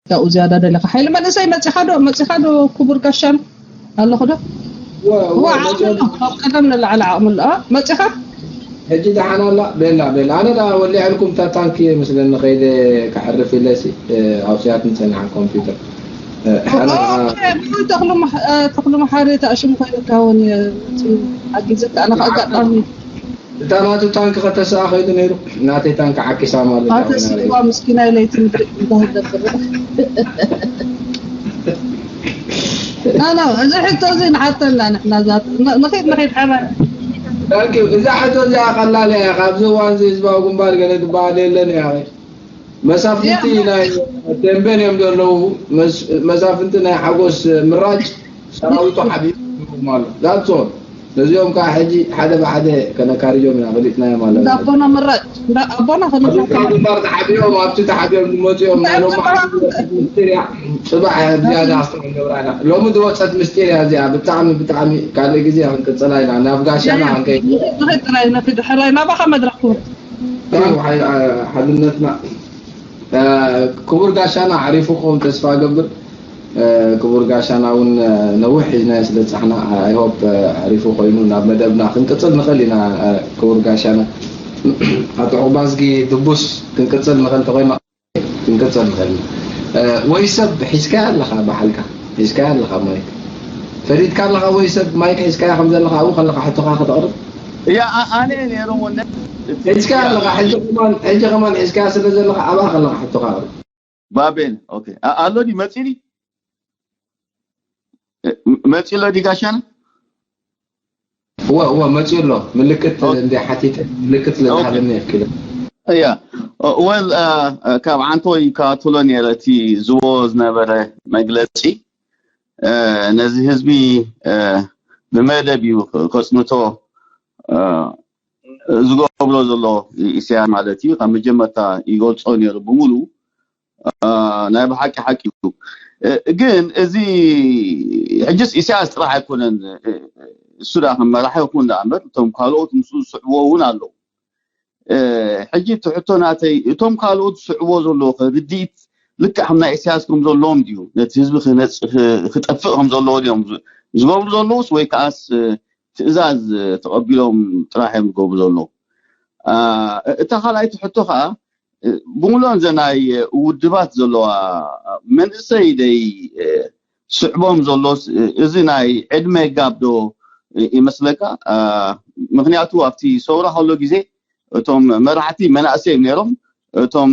ካብኡ ዝያዳ ደለኻ ሓይሊ መንእሰይ መጺኻ ዶ? መጺኻ ዶ? ክቡር ጋሻን ኣለኹ ዶ? እዋ፣ እዋ፣ እዋ፣ ዓቕሚ መጺኦም። ኣሎ። ካብ ቀደም ንላዕሊ ዓቕሚ ኣሎ። ኣ፣ መጺኻ? ሕጂ ደሓን ኣላ? ቤላ፣ ቤላ። ኣነ ደኣ ወሊዐልኩም እታ ታንኪ መስለኒ ከይደ ክዕርፍ ኢለሲ፣ እ፣ ኣውፅያትኒ ጸኒሓ ኮምፒውተር። እ፣ ሓና ኦ፣ ደኣ ኦኬ፣ ብኡ ተኽሉ መሕ-፣ እ፣ ተኽሉ መሓሪ እታ ሽም ኮይኑካ እውን፣ እ፣ ሓጊዘካ ኣነ ከዓ ኣጋጣሚ። እታ ናቱ ታንኪ ከተስኣ ከይዱ ነይሩ። ናተይ ታንኪ ዓኪሳ ማለት እዩ። ኣተስእዋ ምስኪናይ ለይቲ ምድሪ እንታይ ይገብር? ና፣ ና፣ እዚ ሕቶ እዚ ንሓተላ ንሕና እዛ ን-፣ ንኺድ፣ ንኺድ ሓባር። ታንኪ፣ እዛ ሕቶ እዚኣ ቀላል እያ። ካብዚ እዋን እዚ ህዝባዊ ግንባር ገለ ዝበሃል የለን እያ። መሳፍንቲ ያ። ናይ ቴምቤን እዮም ዘለዉ። መስ-፣ መሳፍንቲ ናይ ሓጎስ ምራጭ ሰራዊቱ ሓቢኡ ይብሉም ኣሎ። ዛትሶን ነዚኦም ከዓ ሕጂ ሓደ ብሓደ ከነካርዮም ኢና፣ ፈሊጥናዮም ኣለና። እንዳ ኣቦና ምራጭ፣ እንዳ ኣቦና ኣብ ከነካርዮም። ግንባር ተሓቢኦም፣ ኣብቲ ተሓቢኦም ዝመፁ እዮም። ናይ ሎም ጽባሕ፣ ምስጢር እያ። ጽባሕ ዝያዳ ኣስተውዕል ንብራ ኢና። ሎሚ ዝወፀት ምስጢር እያ እዚኣ። ብጣዕሚ፣ ብጣዕሚ ካልእ ግዜ ክንቅፅላ ኢና። ናብ ጋሻና ያ፣ ያ። ክንከይድ። ንኸይድ ጥራይ፣ ንኸይድ ጥራይ። ናባኻ መድረኽ ክቡር። ሓ-፣ ሓድነትና፣ እ፣ ክቡር ጋሻና ኣዕሪፉ ክኸውን ተስፋ እገብር። እ፣ ክቡር ጋሻና እውን፣ እ፣ ነዊሕ ሒዝናዮ ስለ ዝፀሓና፣ I hope፣ እ፣ ኣዕሪፉ ኮይኑ ናብ መደብና ክንቅፅል ንኽእል ኢና። እ፣ ክቡር ጋሻና፣ ኣቶ ዑቕባዝጊ ድቡስ ክንቅፅል ንኽእል እንተኾይና ክንቅፅል ንኽእል ኢና። እ፣ ወይ ሰብ ሒዝካያ ኣለኻ፣ ባዕልካ ሒዝካያ ኣለኻ ማይክ። ፈሊጥካ ኣለኻ ወይ ሰብ ማይክ ሒዝካያ ከም ዘለኻ ኣብኡ ከለኻ ሕቶኻ ከተቕርብ? እያ፣ ኣ-፣ ኣነ ነይሮም ወነ ሒዝካያ ኣለኻ፣ ሕጂ ከማን፣ ሕጂ ከማን ሒዝካያ ስለ ዘለኻ ኣብኣ ከለኻ ሕቶኻ ኣቕርብ። ባቤል፣ ኦኬ። ኣ-፣ ኣሎ ድዩ? መጺኡ ድዩ? እ፣ መጺኡ ኣሎ ድዩ ጋሻና? እወ፣ እወ፣ መጺኡ ኣሎ። ምልክት ኦኬ። እንደ ሓቲተ፣ ምልክት ኦኬ። ለዝሃበኒ የፍቅደ። እያ። ኦ፣ ወል፣ እ፣ እ፣ ካብ ዓንቶይ ካትሎ ነይረ እቲ ዝቦ ዝነበረ መግለጺ። እ፣ ነዚ ህዝቢ፣ እ፣ ብመደብ እዩ ከጽንቶ፣ እ፣ ዝገብሮ ዘሎ ኢሳያስ ማለት እዩ። ካብ መጀመርታ ይገልጾ ነይሩ ብምሉ፣ እ፣ ናይ ብሓቂ ሓቂ እዩ። እ፣ ግን እዚ ሕጅስ ኢሳያስ ጥራሕ ኣይኮነን፣ እ፣ እሱ ዳ ከም መራሒ ይኹን ዳ እምበር፣ እቶም ካልኦት ምስኡ ዝስዕብዎ እውን ኣለዉ። እ፣ ሕጂ እቲ ሕቶ ናተይ፣ እቶም ካልኦት ዝስዕብዎ ዘለዉ ከ ርድኢት ልክዕ ከም ናይ ኢሳያስ ከም ዘለዎም ድዩ? ነቲ ህዝቢ ክነጽ-፣ ክ-፣ ክጠፍእ ከም ዘለዎ ድዮም ዝ-፣ ዝገብሩ ዘለዉስ ወይ ከኣስ፣ እ፣ ትእዛዝ፣ እ፣ ተቐቢሎም ጥራሕ እዮም ዝገብሩ ዘለዉ? እ፣ እታ ካልኣይቲ ሕቶ ከኣ፣ እ፣ ብምሉኦን ዘ ናይ ውድባት ዘለዋ መንእሰይ ደይ፣ እ፣ ስዕቦም ዘሎስ፣ እ፣ እዚ ናይ ዕድመ ጋብ ዶ፣ እ፣ ይመስለካ? እ፣ ምኽንያቱ ኣብቲ ሰውራ ከሎ ግዜ እቶም መራሕቲ መናእሰይ እዮም ነይሮም። እቶም፣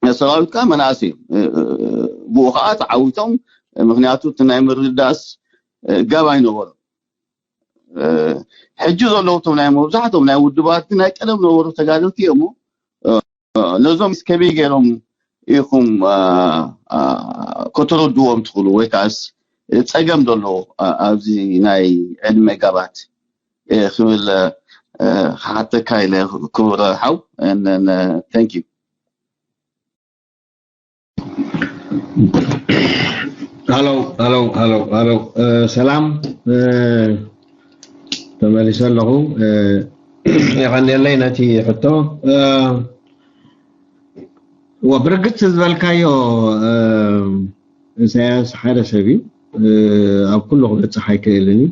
እ፣ ሰራዊት ከኣ መናእሰይ እዮም። እ፣ እ፣ ብኡ ከኣ ተዓዊቶም። ምኽንያቱ እቲ ናይ ምርዳእስ፣ እ፣ ጋብ ኣይነበሮም። እ፣ ሕጂ ዘለዉ እቶም ናይ መብዛሕትኦም ናይ ውድባት ግን ናይ ቀደም ነበሩ ተጋደልቲ እዮም። እ፣ ነዞም ከመይ ገይሮም ኢኹም፣ እ፣ እ፣ ከተረድዎም ትኽእሉ ወይ ከኣስ ጸገም ዘሎ፣ እ፣ ኣብዚ ናይ ዕድመ ጋባት፣ እ፣ ክብል፣ እ፣ ክሓተካ ኢለ ክቡር ሓው። And then, uh, thank you. ሃሎ፣ ሃሎ፣ ሃሎ፣ ሃሎ። እ፣ ሰላም። እ፣ ተመሊሰ ኣለኹ። እ፣ የቐንየለይ ነቲ ሕቶ። እ፣ ወ-፣ ብርግጽ ዝበልካዮ፣ እ፣ ኢሳያስ ሓደ ሰብ እዩ። እ፣ ኣብ ኩሉ ክበጽሕ ኣይክእልን እዩ።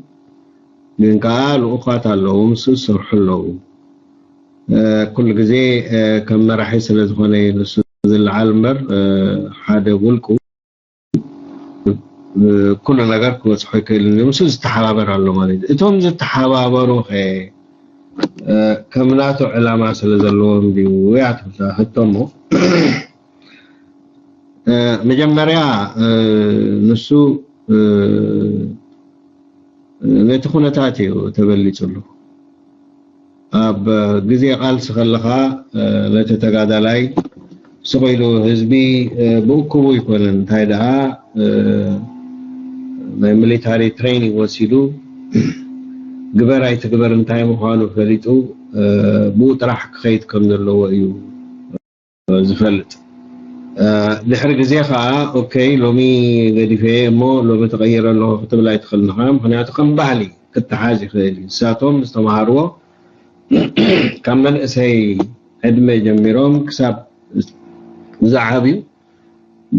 ግን ከኣ ልኡኻት ኣለዉ፣ ምስኡ ዝሰርሑ ኣለዉ። እ፣ ኩሉ ግዜ፣ እ፣ ከም መራሒ ስለ ዝኾነ እዩ ንሱ ዝለዓል እምበር፣ እ፣ ሓደ ውልቁ፣ እ፣ ኩሉ ነገር ክበጽሖ ኣይክእልን እዩ። ምስኡ ዝተሓባበር ኣሎ ማለት እዩ። እቶም ዝተሓባበሩ ኸ፣ እ፣ ከም ናቱ ዕላማ ስለ ዘለዎም ድዩ? እያ ትብላ ሕቶ እሞ፣ እ፣ መጀመርያ፣ እ፣ ንሱ፣ እ፣ ነቲ ኩነታት እዩ ተበሊጹሉ። ኣብ ግዜ ቃልሲ ከለኻ፣ እ፣ ነቲ ተጋዳላይ ስቕ ኢሉ ህዝቢ፣ እ፣ ብእኩቡ ኣይኮነን። እንታይ ደኣ፣ እ፣ ናይ ሚሊታሪ ትሬኒንግ ወሲዱ፣ ግበር ኣይትግበር እንታይ ምዃኑ ፈሊጡ፣ እ፣ ብኡ ጥራሕ ክኸይድ ከም ዘለዎ እዩ ዝፈልጥ። እ፣ ድሕሪ ግዜ ኸዓ፣ ኦኬ፣ ሎሚ ገዲፈ እየ እሞ ሎሚ ተቐይረ ኣለኹ ክትብል ኣይትኽእልን ኢኻ። ምኽንያቱ ከም ባህሊ ክተሓዝ ይኽእል እዩ። ንሳቶም ዝተምሃርዎ ካብ መንእሰይ ዕድመ ጀሚሮም ክሳብ ዝዓብዩ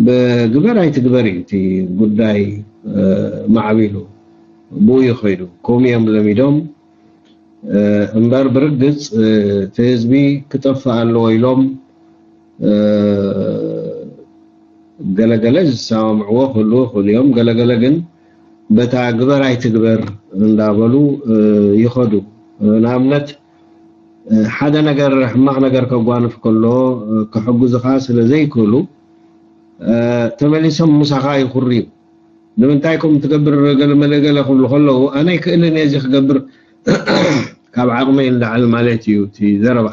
ብግበር ኣይትግበር እዩ እቲ ጉዳይ። ማዕቢሉ ብኡ ይኸይዱ። ከምኡ እዮም ለሚዶም። እምበር ብርግጽ እቲ ህዝቢ ክጠፍእ ኣለዎ ኢሎም ገለገለ ዝሰማምዕዎ ክህልዉ ይኽእሉ እዮም። ገለገለ ግን በታ ግበር ኣይትግበር እንዳበሉ ይኸዱ። ንኣብነት ሓደ ነገር ሕማቕ ነገር ከጓንፍ ከሎ ክሕግዙኻ ስለ ዘይክእሉ ተመሊሶም ምሳኻ ይኹርዩ። ንምንታይ ከምኡ ትገብር ገለ መለ ገለ ክብሉ ከለዉ ኣነ ኣይክእልን እየ እዚ ክገብር ካብ ዓቕመይ ንላዕሊ ማለት እዩ እቲ ዘረባ።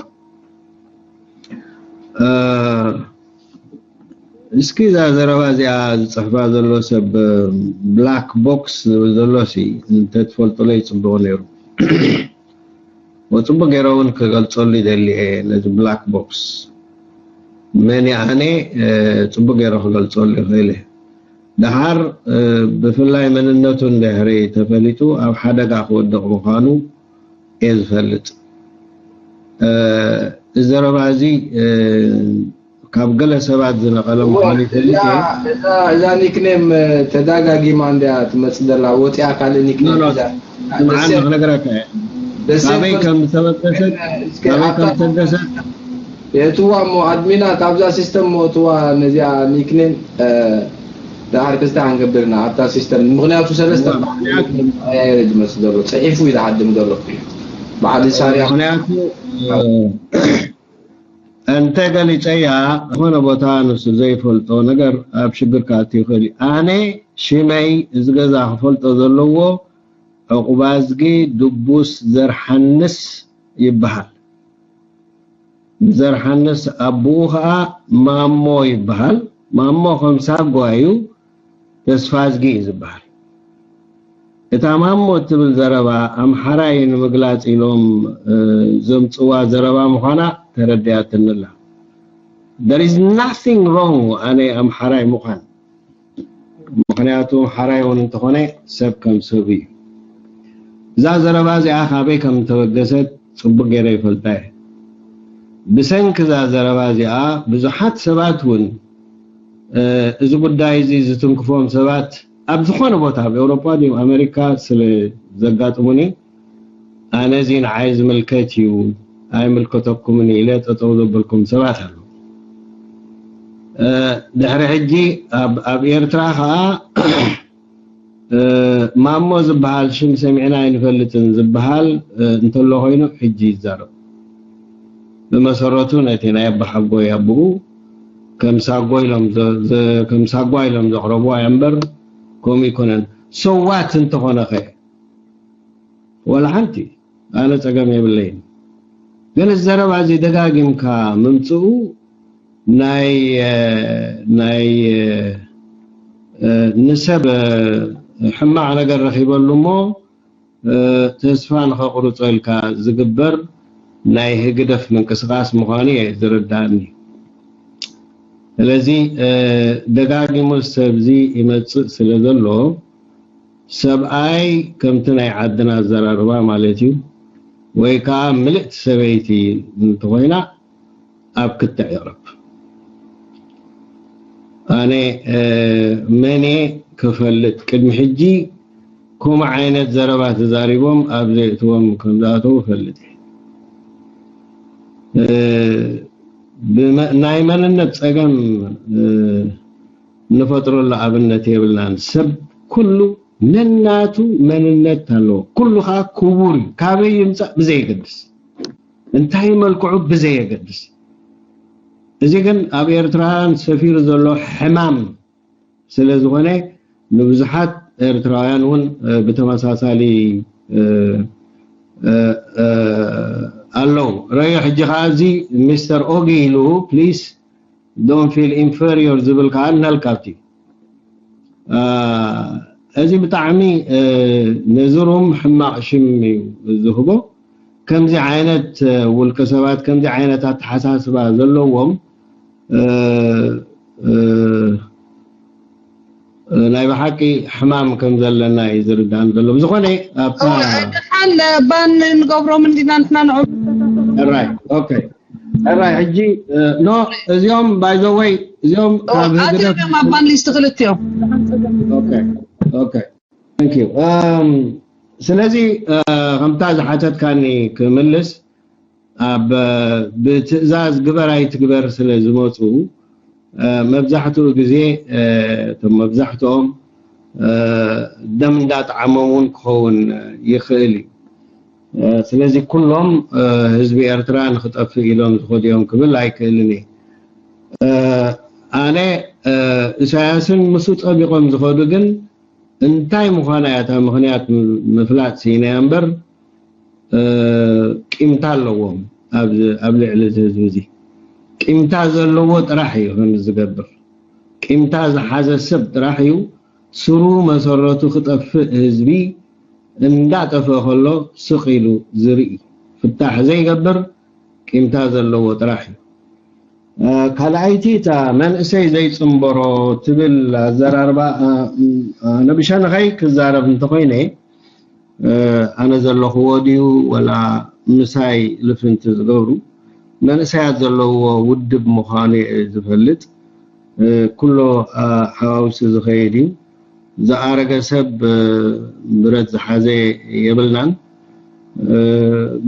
እስኪ እዛ ዘረባ እዚኣ ዝፅሕፋ ዘሎ ሰብ ብላክ ቦክስ ዝብል ዘሎ ሲ እንተትፈልጡለይ ፅቡቕ ነይሩ። ወፅቡቅ ገይረ እውን ክገልፀሉ ይደሊ እየ ነዚ ብላክ ቦክስ መን ኣነ ፅቡቅ ገይረ ክገልፀሉ ይኽእል እየ። ደሓር ብፍላይ መንነቱ እንድሕሪ ተፈሊጡ ኣብ ሓደጋ ክወድቕ ምዃኑ እየ ዝፈልጥ። እዚ ዘረባ እዚ ካብ ገለ ሰባት ዝነቐለ ምዃኑ ይፈልጥ እየ። እዛ ኒክኔም ተዳጋጊማ እንድያ ትመፅእ ዘላ ወፂኣ ካልእ ኒክኔም ሒዛ ንመዓልቲ ክነግረካ እየ ካበይ ከም ዝተበገሰት ካበይ ከም ዝተበገሰት የእትዋ እሞ ኣድሚና ካብዛ ሲስተም እሞ እትዋ ነዚኣ ኒክኔም ዳሓር ክልተ ክንገብር ኢና ኣብታ ሲስተም ምክንያቱ ሰለስተ ኣያየረ ዝመስል ዘሎ ፅሒፉ እዩ ዝሃድም ዘሎ በዓል ሳርያ ምክንያቱ እንተ ገሊፀያ ዝኾነ ቦታ ንሱ ዘይፈልጦ ነገር ኣብ ሽግር ክኣቱ ይኽእል እዩ። ኣነ ሽመይ እዚ ገዛ ክፈልጦ ዘለዎ ዕቑባዝጊ ድቡስ ዘርሓንስ ይበሃል። ዘርሓንስ ኣቦኡ ከዓ ማሞ ይበሃል። ማሞ ከም ሳጓ እዩ። ተስፋዝጊ እዩ ዝበሃል። እታ ማሞ እትብል ዘረባ ኣምሓራይ ንምግላፅ ኢሎም ዘምፅዋ ዘረባ ምዃና ተረዲኣትኒ ኣላ። There is nothing wrong ኣነ ኣምሓራይ ምዃን ምኽንያቱ ኣምሓራይ እውን እንተኾነ ሰብ ከም ሰብ እዩ። እዛ ዘረባ እዚኣ ካበይ ከም እተበገሰት ፅቡቅ ገይረ ይፈልጣ እየ። ብሰንኪ እዛ ዘረባ እዚኣ ብዙሓት ሰባት እውን እዚ ጉዳይ እዚ ዝትንክፎም ሰባት ኣብ ዝኾነ ቦታ ኣብ ኤውሮጳ ድዩ ኣሜሪካ ስለ ዘጋጥሙኒ ኣነ እዚ ንዓይ ዝምልከት እዩ ኣይምልከተኩምን ኢለ ጠጠው ዘበልኩም ሰባት ኣለዉ። ድሕሪ ሕጂ ኣብ ኤርትራ ከዓ ማሞ ዝበሃል ሽም ሰሚዕና ኣይንፈልጥን ዝበሃል እንተሎ ኮይኑ ሕጂ ይዛረብ። ብመሰረቱ ነቲ ናይ ኣባሓጎይ ኣቦኡ ከም ሳጎ ኢሎም ከም ሳጓ ኢሎም ዘቕረብዋ እያ እምበር ከምኡ ይኮነን። ሰዋት እንተኾነ ኸ ዋላ ሓንቲ ኣነ ጸገም የብለይን። ግን እዚ ዘረባ እዚ ደጋጊምካ ምምጽኡ ናይ ናይ ንሰብ ሕማቕ ነገር ረኺበሉ እሞ ተስፋ ንኸቑርጾ ኢልካ ዝግበር ናይ ህግደፍ ምንቅስቃስ ምዃኑ እየ ዝርዳእኒ። ስለዚ ደጋጊሙ ሰብዚ ይመጽእ ስለ ዘሎ ሰብኣይ ከምቲ ናይ ዓድና ኣዘራርባ ማለት እዩ ወይ ከዓ ምልእቲ ሰበይቲ እንተኾይና ኣብ ክትዕ ይቕረብ። ኣነ መን እየ ክፈልጥ ቅድሚ ሕጂ ከምኡ ዓይነት ዘረባ ተዛሪቦም ኣብ ዘእትዎም ከም ዝኣተዉ እፈልጥ እየ። ናይ መንነት ፀገም ንፈጥረሉ ኣብነት የብልናን። ሰብ ኩሉ ነናቱ መንነት ኣለዎ። ኩሉ ከዓ ክቡር እዩ። ካበይ ይምፃእ ብዘየገድስ፣ እንታይ መልክዑ ብዘየገድስ። እዚ ግን ኣብ ኤርትራውያን ሰፊሩ ዘሎ ሕማም ስለ ዝኾነ ንብዙሓት ኤርትራውያን እውን ብተመሳሳሊ ኣለዉ። ረዮ ሕጂ ከዓ እዚ ሚስተር ኦጊ ኢሉ please don't feel inferior ዝብል ከዓ እናልካ ኣብቲ እዚ ብጣዕሚ ነዝሩም ሕማቕ ሽም እዩ ዝህቦ። ከምዚ ዓይነት ውልቀ ሰባት ከምዚ ዓይነት ኣተሓሳስባ ዘለዎም ናይ ብሓቂ ሕማም ከም ዘለና እዩ ዝርዳን ዘሎ። ብዝኾነ ኣብታ ድሓን ባን ንገብሮም እንዲና ንሕና ንዑ ራይ ኦኬ ራይ ሕጂ ኖ እዚኦም by the way እዚኦም ካብ ኣትዮም ህግደፍ እዮም ኣብ ማን ሊስት ክልቲኦም። Okay, okay. Thank you. Um, ስለዚ ከምታ ዝሓተትካኒ ክምልስ ኣብ ብትእዛዝ ግበር ኣይትግበር ስለ ዝመፁ መብዛሕትኡ ግዜ እቶም መብዛሕትኦም ደም እንዳጠዓሞም እውን ክኸውን ይኽእል እዩ። ስለዚ ኩሎም ህዝቢ ኤርትራ ንክጠፍእ ኢሎም ዝኸዱ እዮም ክብል ኣይክእልን እየ። ኣነ ኢሳያስን ምስኡ ጠቢቖም ዝኸዱ ግን እንታይ ምዃና እያ እታ ምኽንያት ምፍላጥ ስኢነ እያ እምበር ቂምታ ኣለዎም ኣብ ልዕሊ እዚ ህዝቢ እዚ። ቂምታ ዘለዎ ጥራሕ እዩ ከም ዝገብር። ቂምታ ዝሓዘ ሰብ ጥራሕ እዩ ስሩ መሰረቱ ክጠፍእ ህዝቢ እንዳጠፍአ ከሎ ስቕ ኢሉ ዝርኢ ፍታሕ ዘይገብር ቂምታ ዘለዎ ጥራሕ እዩ። ካልኣይቲ እታ መንእሰይ ዘይፅንበሮ ትብል ኣዘራርባ ኣነ ብሸነኸይ ክዛረብ እንተኮይነ ኣነ ዘለኽዎ ድዩ ወላ ምሳይ ልፍንቲ ዝገብሩ መንእሰያት ዘለውዎ ውድብ ምዃኑ እየ ዝፈልጥ። ኩሎ ሓዋውሲ ዝኸይድ እዩ። ዝኣረገ ሰብ ብረት ዝሓዘ የብልናን።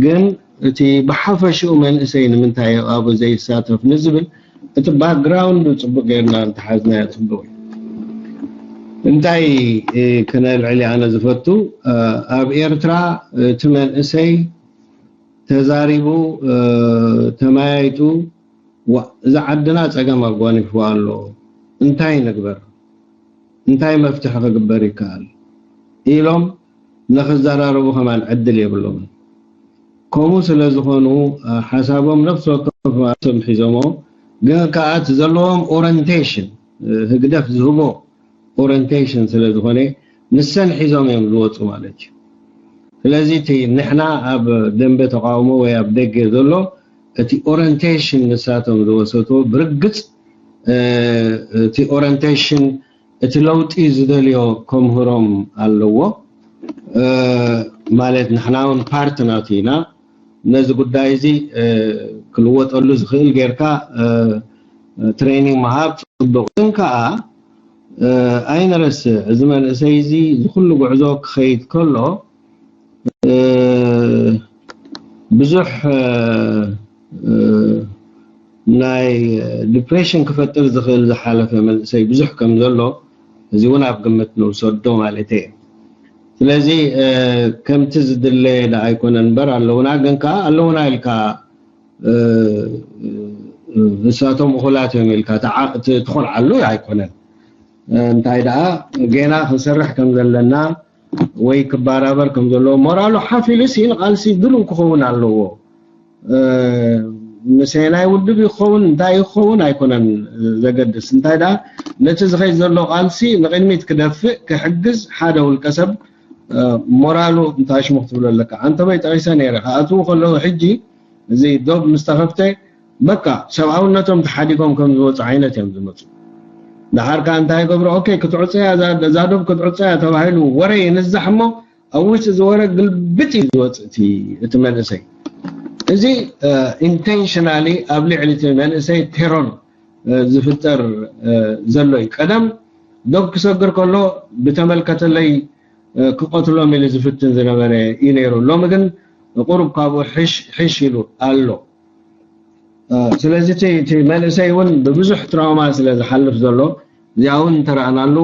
ግን እቲ ብሓፈሽኡ መንእሰይ ንምንታይ ኣብኡ ዘይሳተፍ ንዝብል እቲ ባክግራውንዱ ፅቡቅ ጌርና እንተሓዝናዮ ፅቡቅ እዩ። እንታይ ክነልዕል ኣነ ዝፈቱ ኣብ ኤርትራ እቲ መንእሰይ ተዛሪቡ ተመያይጡ እዛ ዓድና ፀገም ኣጓኒፍዋ ኣሎ እንታይ ንግበር እንታይ መፍትሒ ክግበር ይከኣል ኢሎም ንክዘራረቡ ከማን ዕድል የብሎምን። ከምኡ ስለ ዝኾኑ ሓሳቦም ነፍሲ ወከፍ ማለቶም ሒዞሞ ግን ከኣ እቲ ዘለዎም ኦረንቴሽን ህግደፍ ዝህቦ ኦረንቴሽን ስለ ዝኾነ ንሰን ሒዞም እዮም ዝወፁ ማለት እዩ። ስለዚ እቲ ንሕና ኣብ ደንበ ተቃውሞ ወይ ኣብ ደገ ዘሎ እቲ ኦረንቴሽን ንሳቶም ዝወሰድዎ ብርግፅ እቲ ኦረንቴሽን እቲ ለውጢ ዝደልዮ ከምህሮም ኣለዎ። ማለት ንሕና እውን ፓርቲ ናቱ ኢና። ነዚ ጉዳይ እዚ ክልወጠሉ ዝኽእል ጌርካ ትሬኒንግ ምሃብ ፅቡቕ ግን ከዓ ኣይንረስዕ እዚ መንእሰይ እዚ ዝኩሉ ጉዕዞ ክኸይድ ከሎ ብዙሕ ናይ ዲፕሬሽን ክፈጥር ዝኽእል ዝሓለፈ መንእሰይ ብዙሕ ከም ዘሎ እዚ እውን ኣብ ግምት ንውሰዶ ማለት እየ። ስለዚ ከምቲ ዝድለ ዳ ኣይኮነን እምበር ኣለውና ግን ከዓ ኣለውና ኢልካ ንሳቶም እኹላት እዮም ኢልካ ትኾልዓሉ ኣይኮነን። እንታይ ደኣ ጌና ክንሰርሕ ከም ዘለና ወይ ክባራበር ከም ዘለዎ ሞራሉ ሓፍ ኢሉሲ ንቃልሲ ድሉው ክኸውን ኣለዎ። ምስ ናይ ውድብ ይኸውን እንታይ ይኸውን ኣይኮነን ዘገድስ እንታይ ደኣ ነቲ ዝኸይድ ዘሎ ቃልሲ ንቅድሚት ክደፍእ ክሕግዝ ሓደ ውልቀ ሰብ ሞራሉ እንታይ ሽሙ ክትብሎ ኣለካ ኣንተበይ ጠቂሰ ነይረ ክኣትዉ ከለዉ ሕጂ እዚ ዶብ ምስ ተኸፍተ በቃ ሰብኣውነቶም ተሓዲጎም ከም ዝወፁ ዓይነት እዮም ዝመፁ። ደሓር ከዓ እንታይ ይገብሩ ኦኬ ክትዕፀያ እዛ ዶብ ክትዕፀያ ተባሂሉ ወረ ይንዛሕ እሞ ኣብ ውሽጢ ዝወረ ግልብጥ እዩ ዝወፅእ እቲ መንእሰይ። እዚ ኢንቴንሽናሊ ኣብ ልዕሊ እቲ መንእሰይ ቴሮር ዝፍጠር ዘሎ እዩ። ቀደም ዶብ ክሰግር ከሎ ብተመልከተለይ ክቐትሎም ኢሉ ዝፍትን ዝነበረ እዩ ነይሩ። ሎሚ ግን ቁሩብ ካብኡ ሕሽ ኢሉ ኣሎ። ስለዚ እቲ መንእሰይ እውን ብብዙሕ ትራውማ ስለ ዝሓልፍ ዘሎ እዚኣ እውን እንተረኣናሉ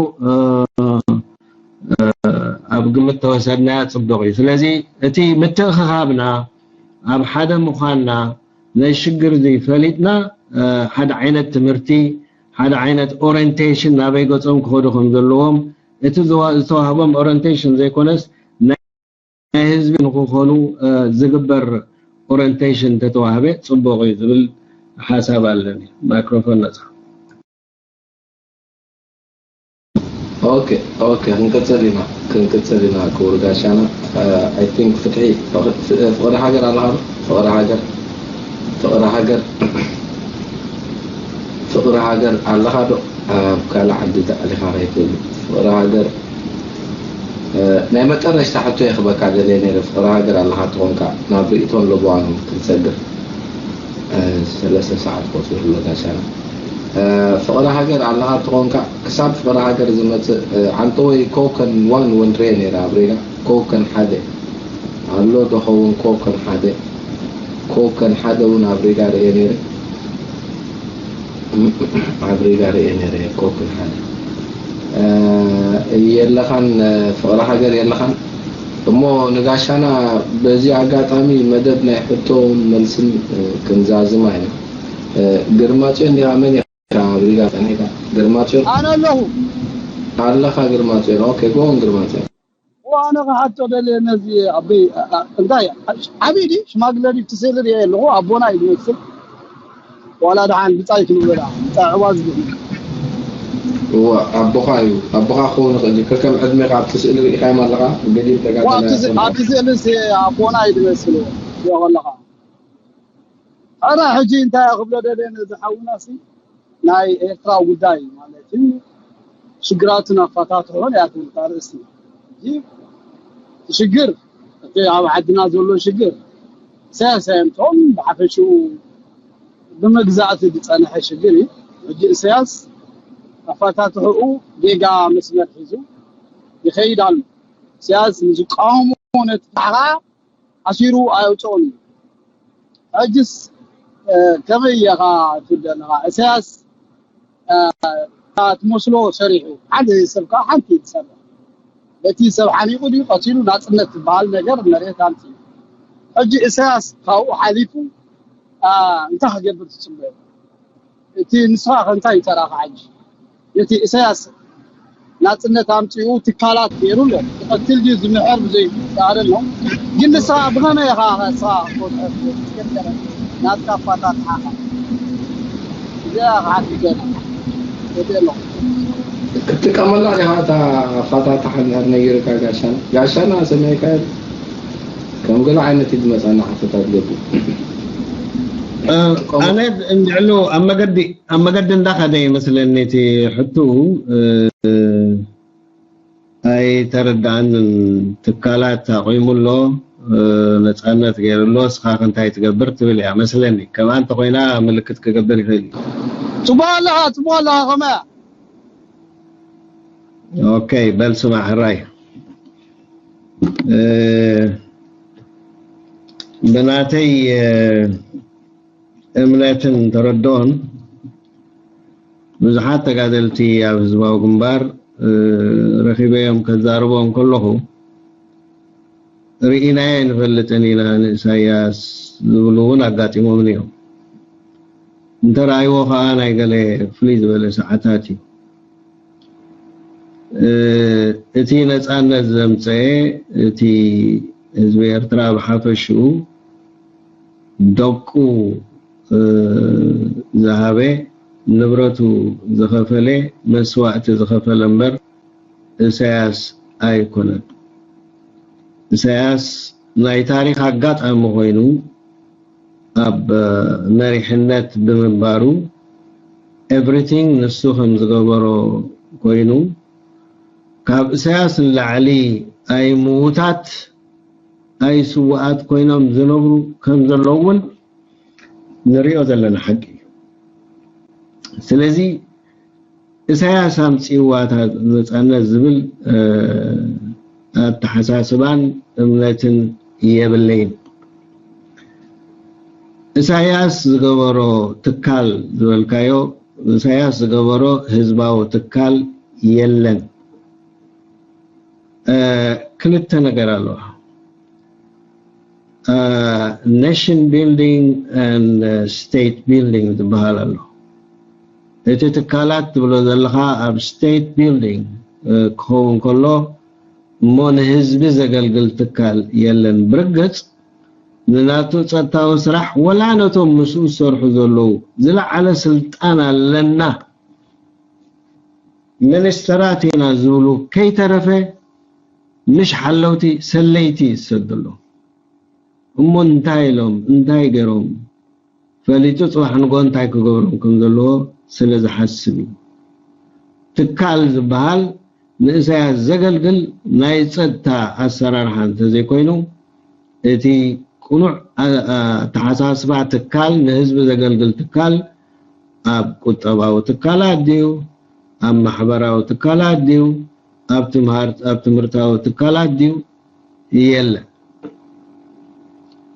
ኣብ ግምት ተወሰድናያ ፅቡቕ እዩ። ስለዚ እቲ ምትእኽኻብና ኣብ ሓደ ምዃንና ነዚ ሽግር እዚ ፈሊጥና ሓደ ዓይነት ትምህርቲ ሓደ ዓይነት ኦሪንቴሽን ናበይ ገፆም ክኸዱ ከም ዘለዎም እቲ ዝተዋህቦም ኦሪንቴሽን ዘይኮነስ ናይ ህዝቢ ንክኾኑ ዝግበር ኦሪንቴሽን ተተዋህበ ፅቡቕ እዩ ዝብል ሓሳብ ኣለኒ። ማይክሮፎን ነፃ። ኦኬ ኦኬ ክንቅፅል ኢና ክንቅፅል ኢና ክቡር ጋሻና። I think ፍትሒ ፍቕሪ ሃገር ኣለኻ ዶ? ፍቕሪ ሃገር ፍቕሪ ሃገር ፍቕሪ ሃገር ኣለኻ ዶ? ኣብ ካልእ ዓዲ ተኣሊኻ ከይትብል ፍቕሪ ሃገር ናይ መጠረሽታ ሕቶ የኽበካ ደልየ ነይረ ፍቕሪ ሃገር ኣለኻ ተኾንካ ናብ ርእይቶን ለበዋን ክንሰግር ሰለስተ ሰዓት ቆፂሩ ኣሎ ጋሻና። ፍቕሪ ሃገር ኣለኻ ትኾንካ ክሳብ ፍቕሪ ሃገር ዝመፅእ ዓንተወይ ኮከን ዋን ወንድሬ ነይረ ኣብ ሪጋ ኮከን ሓደ ኣሎ ዶ ኸውን ኮከን ሓደ ኮከን ሓደ እውን ኣብ ሪጋ ርእየ ነይረ ኣብ ሪጋ ርእየ ነይረ ኮከን ሓደ የለኻን ፍቕሪ ሃገር የለኻን እሞ ንጋሻና በዚ ኣጋጣሚ መደብ ናይ ሕቶን መልስን ክንዛዝማ ኢና ግርማፅዮን ዲኻ መን ኢኻ ኣብ ሪጋ ጸኒሕካ ግርማጽዮን ኣነ ኣለኹ ኣለኻ ግርማጽዮን ኦኬ ጎን ግርማጽዮን ኣነ ክሓቶ ደልየ ነዚ ኣበይ እንታይ ዓብዪ ድዩ ሽማግለ ድዩ እቲ ስእሊ ርእየ ኣለኹ ኣቦና እዩ ዝመስል ዋላ ደሓን ብጻይ ክንበላ ብጻይ ዕዋ ዝብል እዋ ኣቦኻ እዩ ኣቦኻ ክኸውን ይኽእል እዩ ከከም ዕድሜኻ ኣብቲ ስእሊ ርኢኻዮም ኣለኻ ገዲም ተጋዳላይ ኣብቲ ስእሊ ኣቦና እዩ ዝመስል ዮ ከለኻ ኣረ ሕጂ እንታይ ክብሎ ደለ ነዚ ሓውና ሲ ናይ ኤርትራ ጉዳይ ማለት እዩ ሽግራትን ኣፋታትሖን እያ ትብል ኣርእስቲ ሕጂ ሽግር እቲ ኣብ ዓድና ዘሎ ሽግር ኢሳያስ ኣየምፅኦም ብሓፈሽኡ ብመግዛእቲ ዝፀንሐ ሽግር እዩ ሕጂ ኢሳያስ ኣፋታትሕኡ ጌጋ መስመር ሒዙ ይኸይድ ኣሎ ኢሳያስ ንዝቃወሞ ነቲ ከዓ ኣሲሩ ኣየውፅኦን እዩ። ሕጅስ ከመይ ኢኻ ትብል ዘለኻ? እሰያስ እታ ትመስሎ ሰሪሑ፣ ሓንቲ ሰብ ከዓ ሓንቲ እዩ ዝሰርሕ። በቲ ሰብ ሓኒቑ ድዩ ቀቲሉ ናፅነት ዝበሃል ነገር መሬት ኣምፂኡ። ሕጂ እሰያስ ካብኡ ሓሊፉ እንታይ ክገብር ትፅበዮ? እቲ ንስኻ ከ እንታይ ይተራኻ ሕጂ? ነቲ ኢሳያስ ናጽነት ኣምጺኡ ትካላት ገይሩ ኣሎ። ትቐትል ድዩ ዝምሕር ብዘይ ይከኣል ኣሎ። ግን ንስኻ ብኸመይ ኢኻ ንስኻ ክትወድዖ ትገብር? ናትካ ኣፋታትሓኻ። እዚኣ ክሓትት ደልየ። ወዲኤ ኣለኹ። ክትጥቀመላ ዲኻ እታ ኣፋታትሓ እንድሕር ነጊርካ ጋሻና? ጋሻና ሰሚዕካዮ? ከም ገለ ዓይነት እዩ ዝመጻና ሓተታ ትገብር። ኣነ እንድዕሉ ኣብ መገዲ ኣብ መገዲ እንዳኸደ ይመስለኒ እቲ ሕቱ ኣይተረዳኣንን ትካላት ኣቑሙ ኣሎ ነፃነት ገይሩ ኣሎ እስኻ እንታይ ትገብር ትብል እያ መስለኒ ከምኣ እንተኮይና ምልክት ክገብር ይኽእል እዩ ፅቡቅ ኣለኻ ፅቡቅ ኣለኻ ከመያ ኦኬ በል ስማ ሕራይ ብናተይ እምነትን ተረድኦን ብዙሓት ተጋደልቲ ኣብ ህዝባዊ ግንባር ረኺበዮም ከዛርቦም ከለኹ ርኢናዮ ኣይንፈልጥን ኢና ንእሳያስ ዝብሉ እውን ኣጋጢሞምኒ እዮም። እንተረኣይዎ ከዓ ናይ ገለ ፍልይ ዝበለ ሰዓታት እዩ። እቲ ነፃነት ዘምፀአ እቲ ህዝቢ ኤርትራ ብሓፈሽኡ ደቁ ዝሃበ ንብረቱ ዝኸፈለ መስዋእቲ ዝኸፈለ እምበር እሳያስ ኣይኮነን። እሳያስ ናይ ታሪኽ ኣጋጣሚ ኮይኑ ኣብ መሪሕነት ብምንባሩ everything ንሱ ከም ዝገበሮ ኮይኑ ካብ እሳያስ ንላዕሊ ኣይምዉታት ኣይስውኣት ኮይኖም ዝነብሩ ከም ዘለዉ እውን ንሪኦ ዘለና ሓቂ እዩ። ስለዚ እሳያስ ኣምፂእዋ እታ ነፃነት ዝብል ኣተሓሳስባን እምነትን የብለይን። እሳያስ ዝገበሮ ትካል ዝበልካዮ እሳያስ ዝገበሮ ህዝባዊ ትካል የለን። ክልተ ነገር ኣለዋ። Nation building and state building ዝበሃል ኣሎ። እቲ ትካላት ትብሎ ዘለኻ ኣብ state building ክኸውን ከሎ እሞ ንህዝቢ ዘገልግል ትካል የለን። ብርግፅ ንናቱ ፀጥታዊ ስራሕ ወላ ነቶም ምስኡ ዝሰርሑ ዘለዉ ዝለዓለ ስልጣን ኣለና ሚኒስተራት ኢና ዝብሉ ከይተረፈ ምሽ ሓለውቲ ሰለይቲ ይሰዱ ኣለዉ። እሞ እንታይ ኢሎም እንታይ ገይሮም ፈሊጡ ፅባሕ ንግሆ እንታይ ክገብሮም ከም ዘለዎ ስለ ዝሓስብ እዩ። ትካል ዝበሃል ንእሳያስ ዘገልግል ናይ ፀጥታ ኣሰራርሓ እንተዘይኮይኑ እቲ ቅኑዕ ኣተሓሳስባ ትካል ንህዝቢ ዘገልግል ትካል ኣብ ቁጠባዊ ትካላት ድዩ፣ ኣብ ማሕበራዊ ትካላት ድዩ፣ ኣብ ትምህርት ኣብ ትምህርታዊ ትካላት ድዩ? የለን።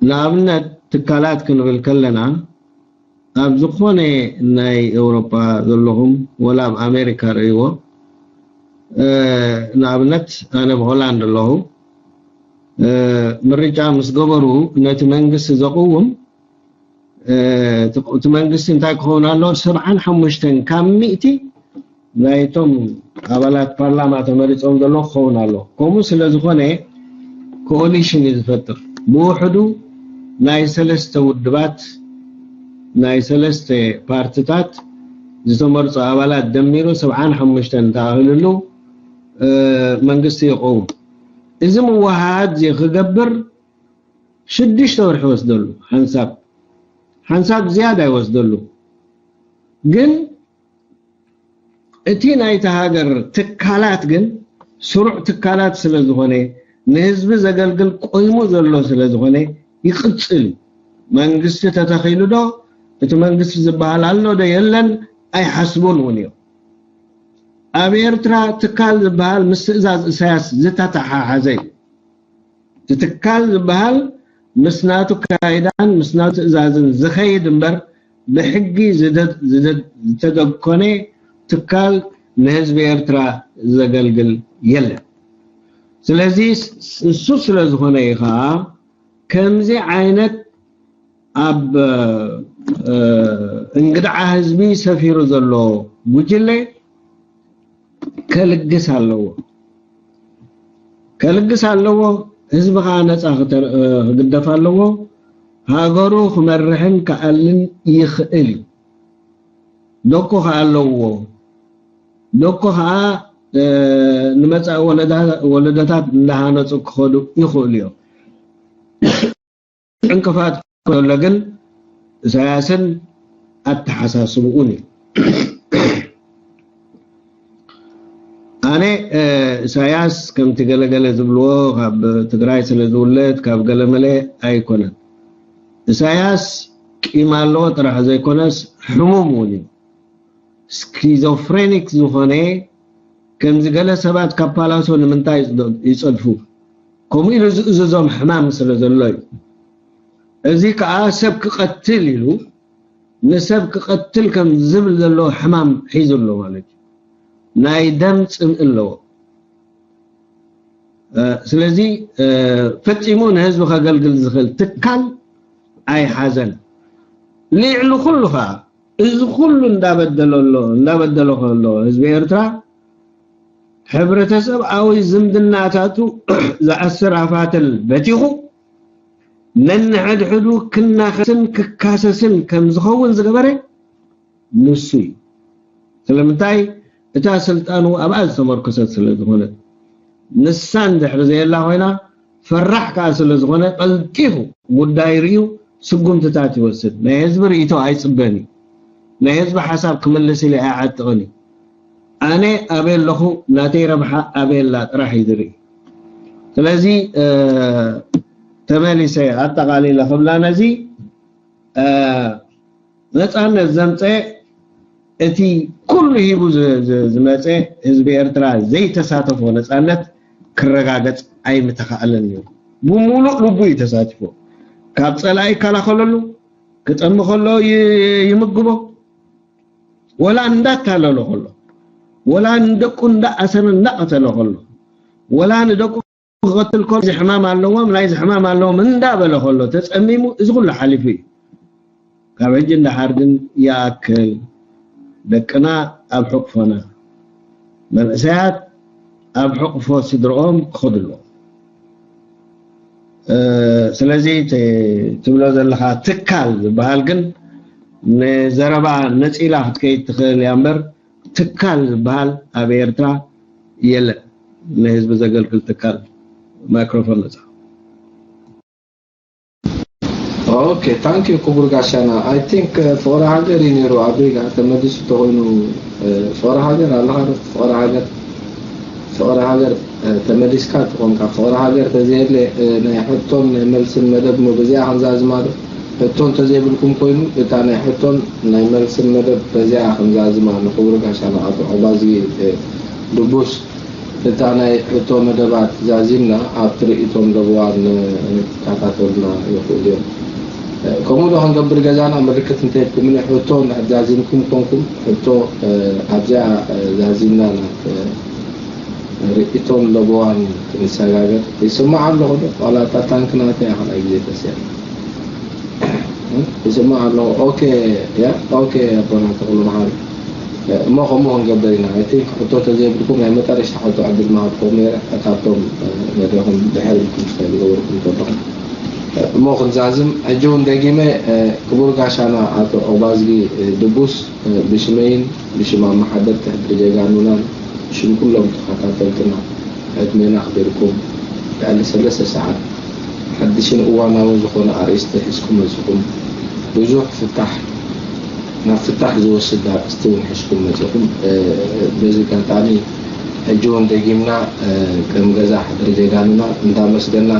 ንኣብነት ትካላት ክንብል ከለና ኣብ ዝኾነ ናይ ኤውሮጳ ዘለኹም ወላ ኣብ ኣሜሪካ ርእይዎ። ንኣብነት ኣነ ብሆላንድ ኣለኹ። ምርጫ ምስ ገበሩ ነቲ መንግስቲ ዘቕውም እቲ መንግስቲ እንታይ ክኸውን ኣሎ? ሰብዓን ሓሙሽተን ካብ ሚእቲ ናይቶም ኣባላት ፓርላማ ተመሪጾም ዘለዉ ክኸውን ኣሎ። ከምኡ ስለ ዝኾነ ኮኦሊሽን እዩ ዝፈጥር። ብውሕዱ ናይ ሰለስተ ውድባት ናይ ሰለስተ ፓርትታት ዝተመርጹ ኣባላት ደሚሩ ሰብዓን ሓሙሽተን እንተኣህልሉ መንግስቲ ይቐውም። እዚ ምውሃሃድ እዚ ክገብር ሽዱሽተ ወርሒ ይወስደሉ። ሓንሳብ ሓንሳብ ዝያዳ ይወስደሉ። ግን እቲ ናይቲ ሃገር ትካላት ግን ስሩዕ ትካላት ስለ ዝኾነ ንህዝቢ ዘገልግል ቆይሙ ዘሎ ስለ ዝኾነ ይቕጽል እዩ። መንግስቲ ተተኺሉ ዶ እቲ መንግስቲ ዝበሃል ኣሎ ዶ የለን ኣይሓስቡን እውን እዮም። ኣብ ኤርትራ ትካል ዝበሃል ምስ ትእዛዝ እሳያስ ዝተተሓሓዘ እዩ። እቲ ትካል ዝበሃል ምስ ናቱ ካይዳን ምስ ናቱ ትእዛዝን ዝኸይድ እምበር ብሕጊ ዝተደኮነ ትካል ንህዝቢ ኤርትራ ዘገልግል የለን። ስለዚ እሱ ስለ ዝኾነ እዩ ከዓ ከምዚ ዓይነት ኣብ እንግድዓ ህዝቢ ሰፊሩ ዘሎ ጉጅለ ከልግስ ኣለዎ። ከልግስ ኣለዎ። ህዝቢ ከዓ ነፃ ክግደፍ ኣለዎ። ሃገሩ ክመርሕን ክኣልን ይኽእል እዩ። ደቁ ከዓ ኣለውዎ። ደቁ ከዓ ንመፃኢ ወለደታት እንዳሃነፁ ክኸዱ ይኽእሉ እዮም። ዕንቅፋት ከሎ ግን እሳያስን ኣተሓሳስብኡን እዩ። ኣነ እሳያስ ከምቲ ገለገለ ዝብልዎ ካብ ትግራይ ስለ ዝውለድ ካብ ገለመለ ኣይኮነን። እሳያስ ቂም ኣለዎ ጥራሕ ዘይኮነስ ሕሙም እውን እዩ። ስኪዞፍሬኒክ ዝኾነ ከምዚ ገለ ሰባት ካብ ፓላሶ ንምንታይ ይጸድፉ? ከምኡ ኢሉ ዝእዝዞም ሕማም ስለ ዘሎ እዩ። እዚ ከዓ ሰብ ክቐትል ኢሉ ንሰብ ክቐትል ከም ዝብል ዘሎ ሕማም ሒዙ ኣሎ ማለት እዩ። ናይ ደም ጽምኢ ኣለዎ። ስለዚ ፈጺሙ ንህዝቢ ከገልግል ዝኽእል ትካል ኣይሓዘን። ልዕሊ ኩሉ ከዓ እዚ ኩሉ እንዳበደለ ኣሎ እንዳበደለ ከሎ ህዝቢ ኤርትራ ሕብረተሰብኣዊ ዝምድናታቱ ዝኣስር ኣፋተል በቲኹ ነንሕድሕዱ ክናኸስን ክካሰስን ከም ዝኸውን ዝገበረ ንሱ እዩ። ስለምንታይ? እታ ስልጣኑ ኣብኣ ዝተመርኮሰት ስለ ዝኾነት። ንሳ እንድሕሪ ዘየላ ኮይና ፈራሕ ከዓ ስለ ዝኾነ ቀልጢፉ ጉዳይ ርእዩ ስጉምትታት ይወስድ። ናይ ህዝቢ ርእይቶ ኣይፅበን እዩ። ናይ ህዝቢ ሓሳብ ክምልስ ኢለ ኣይዓጥቕን እዩ። ኣነ ኣበይ ኣለኹ፣ ናተይ ረብሓ ኣበይ ኣላ ጥራሕ እዩ ዝርኢ። ስለዚ ተመሊሰ ኣጠቓሊለ ክብላ ነዚ ነፃነት ዘምፀ እቲ ኩሉ ሂቡ ዝመፀ ህዝቢ ኤርትራ ዘይተሳተፎ ነፃነት ክረጋገፅ ኣይምተኻእለን እዩ። ብሙሉእ ልቡ እዩ ተሳቲፎ። ካብ ፀላኢ ይከላኸለሉ፣ ክጠሚ ከሎ ይምግቦ፣ ወላ እንዳታለሎ ከሎ፣ ወላ ንደቁ እንዳኣሰረ እንዳቐተለ ከሎ፣ ወላ ንደቁ ክቐትል ከሎ እዚ ሕማም ኣለዎም ናይዚ ሕማም ኣለዎም እንዳበለ ከሎ ተፀሚሙ እዚ ኩሉ ሓሊፉ እዩ። ካብ ሕጂ እንዳሓር ግን ይኣክል፣ ደቅና ኣብ ሕቕፎና፣ መንእሰያት ኣብ ሕቕፎ ስድርኦም ክኸዱ ኣለዎም። ስለዚ ትብሎ ዘለኻ ትካል ዝበሃል ግን ንዘረባ ነፂላ ክትከይድ ትኽእል እያ እምበር ትካል ዝበሃል ኣብ ኤርትራ የለን። ንህዝቢ ዘገልግል ትካል። ማይክሮፎን ነፃ። ኦኬ ታንክ ዩ ክቡር ጋሻና። I think ፍቕሪ ሃገር እዩ ነይሩ ኣበይ ጋር ተመሊሱ ተኾይኑ ፍቕሪ ሃገር ኣለኻ ዶ? ፍቕሪ ሃገር ፍቕሪ ሃገር ተመሊስካ ትኾንካ። ፍቕሪ ሃገር ተዘየለ ናይ ሕቶን ናይ መልስን መደብ ሞ በዚኣ ክንዛዝማ ዶ? ሕቶ እንተዘይብልኩም ኮይኑ፣ እታ ናይ ሕቶን ናይ መልስን መደብ በዚኣ ክንዛዝማ ንኽቡር ጋሻና ኣቶ ዑባዝጊ፣ እ፣ ድቡስ፣ እታ ናይ ሕቶ መደባት ዛዚምና ኣብቲ ርእይቶም ለበዋ ንከታተሉና ይኽእሉ እዮም። እ፣ ከምኡ ዶ ክንገብር ገዛና ምልክት እንተሂብኩምኒ፣ ሕቶ እንድሕር ዛዚምኩም ኮንኩም፣ ሕቶ፣ እ፣ ኣብዚኣ፣ እ፣ ዛዚምና ናብ፣ እ፣ ርእይቶን ለበዋን ክንሰጋገር። ይስማዕ ኣለኹ ዶ? ዋላ እታ ታንክ ናተይ እያ ካልኣይ ግዜ ተስያ። ይስማዕ ኣለኹ። ኦኬ፣ ያ፣ ኦኬ፣ ኣቦና ተኽሉ መሓሪ። እሞ ከምኡ ክንገብር ኢና። እቲ ሕቶ ተዘይብልኩም ናይ መጨረሽታ ሕቶ ዕድል ምሃብኩም ነይረ። ካብቶም፣ እ፣ መድረኹም ድሕር ኢልኩም ስለ ዝገበርኩም ዘለኹም። እሞ ክንዛዝም፣ ሕጂ እውን ደጊመ፣ እ፣ ክቡር ጋሻና ኣቶ ኦባዝጊ፣ እ፣ ድቡስ፣ እ፣ ብሽመይን ብሽም ኣመሓደርቲ ሕድሪ ጀጋኑናን ብሽም ኩሎም ተኸታተልትና ዕድመና ኣኽቢርኩም ልዕሊ ሰለስተ ሰዓት ሓድሽን እዋናውን ዝኾነ ኣርእስቲ ሒዝኩም መጺኹም። ብዙሕ ፍታሕ፣ ናብ ፍታሕ ዝወስድ ኣርእስቲ እውን ሒዝኩም መጺኹም። እ፣ በዚ ኣጋጣሚ ሕጂ እውን ደጊምና፣ እ፣ ከም ገዛ ሕድሪ ጀጋኑና እንዳመስገና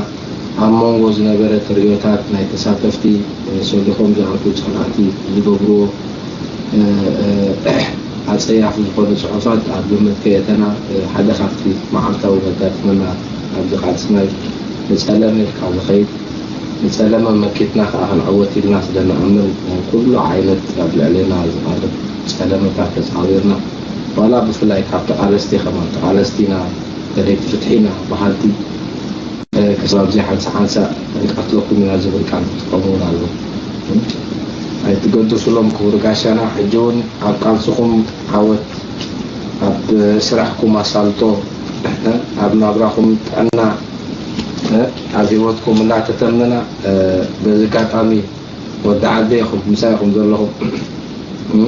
ኣብ መንጎ ዝነበረ ተርእዮታት ናይ ተሳተፍቲ፣ እ፣ ሰሊኾም ዝኣትዉ ጸላእቲ ዝገብርዎ፣ እ፣ እ፣ ኣጸያፊ ዝኾነ ጽሑፋት ኣብ ግምት ከየእተና፣ እ፣ ሓደ ካብቲ መዓልታዊ ዘጋጥመና ኣብዚ ቃልስና እዩ። ንጸለመ ኢልካ ዝኸይድ፣ ንጸለመ መኪትና ከኣ ክንዕወት ኢልና ስለ ንኣምን፣ እ፣ ኩሉ ዓይነት ኣብ ልዕሌና ዝቐርብ ጸለመታት ተጻዊርና፣ ዋላ ብፍላይ ካብ ተቓለስቲ ከማን ተቓለስቲ ኢና፣ ደለይቲ ፍትሒ ኢና በሃልቲ፣ እ፣ ክሳብ ኣብዚ ሓንሳ ሓንሳ ክንቀትለኩም ኢና ዝብል ቃል ክጥቀሙ እውን ኣለዉ። ኣይትገድሱሎም ክቡር ጋሻና፣ ሕጂ እውን ኣብ ቃልስኹም ዓወት፣ ኣብ ስራሕኩም ኣሳልጦ፣ እ፣ ኣብ ናብራኹም ጥዕና፣ እ፣ ኣብ ህይወትኩም እናተተመና፣ እ፣ በዚ ኣጋጣሚ ወዲ ዓደ ኢኹም፣ ምሳይ ኢኹም ዘለኹም። እ፣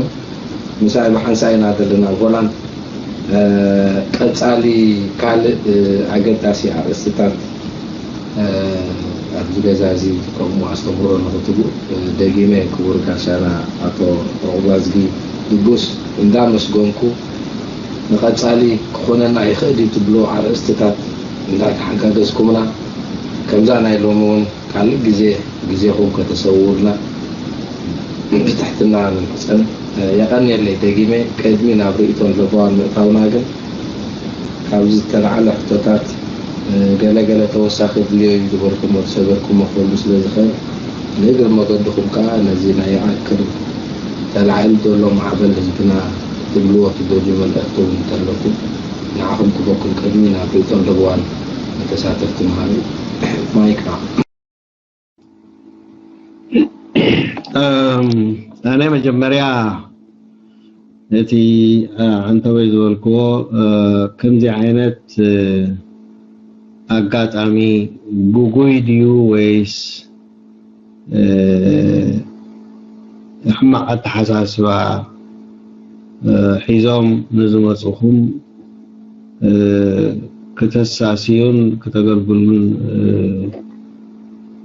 ምሳይ ብሓንሳእ ኢና ዘለና ኣብ ሆላንድ። እ፣ ቀጻሊ ካልእ፣ እ፣ ኣገዳሲ ኣርእስትታት፣ እ፣ ኣብዚ ገዛ እዚ ከምኡ ኣስተምህሮ ንኽትብኡ፣ እ፣ ደጊመ ክቡር ጋሻና ኣቶ ዑቕባዝጊ ድቡስ እንዳመስገንኩ፣ ንቐጻሊ ክኾነና ይኽእል እዩ ትብሎ ኣርእስትታት እንዳተሓጋገዝኩምና፣ ከምዛ ናይ ሎሚ እውን ካልእ ግዜ ግዜኹም ከተሰውኡልና ብትሕትና ንምሕጸን። የቐንየለይ። ደጊመ ቅድሚ ናብ ርእይቶን ለበዋን ምእታውና ግን፣ ካብዚ ዝተላዕለ ሕቶታት፣ ገለ ገለ ተወሳኺ ድልዮ እዩ ዝበልኩሞ ዝሰገርኩሞ ክህሉ ስለ ዝኽእል፣ ንእግሪ መገድኹም ከኣ ነዚ ናይ ይኣክል ተላዒሉ ዘሎ ማዕበል ህዝብና ክትብልዎ ትደልዩ መልእኽቲ እውን እንተለኩም፣ ንዓኹም ክበኩም ቅድሚ ናብ ርእይቶን ለበዋን ንተሳተፍቲ ምሃብ እዩ። ማይክ ንዓኹም። እም፣ ኣነ መጀመርያ ነቲ፣ እ፣ ዓንተወይ ዝበልክዎ፣ እ፣ ከምዚ ዓይነት፣ እ፣ ኣጋጣሚ ግጉይ ድዩ ወይስ፣ እ፣ ሕማቕ ኣተሓሳስባ፣ እ፣ ሒዞም ንዝመጹኹም፣ እ፣ ክተሳስዩን ክተገልግሉን፣ እ፣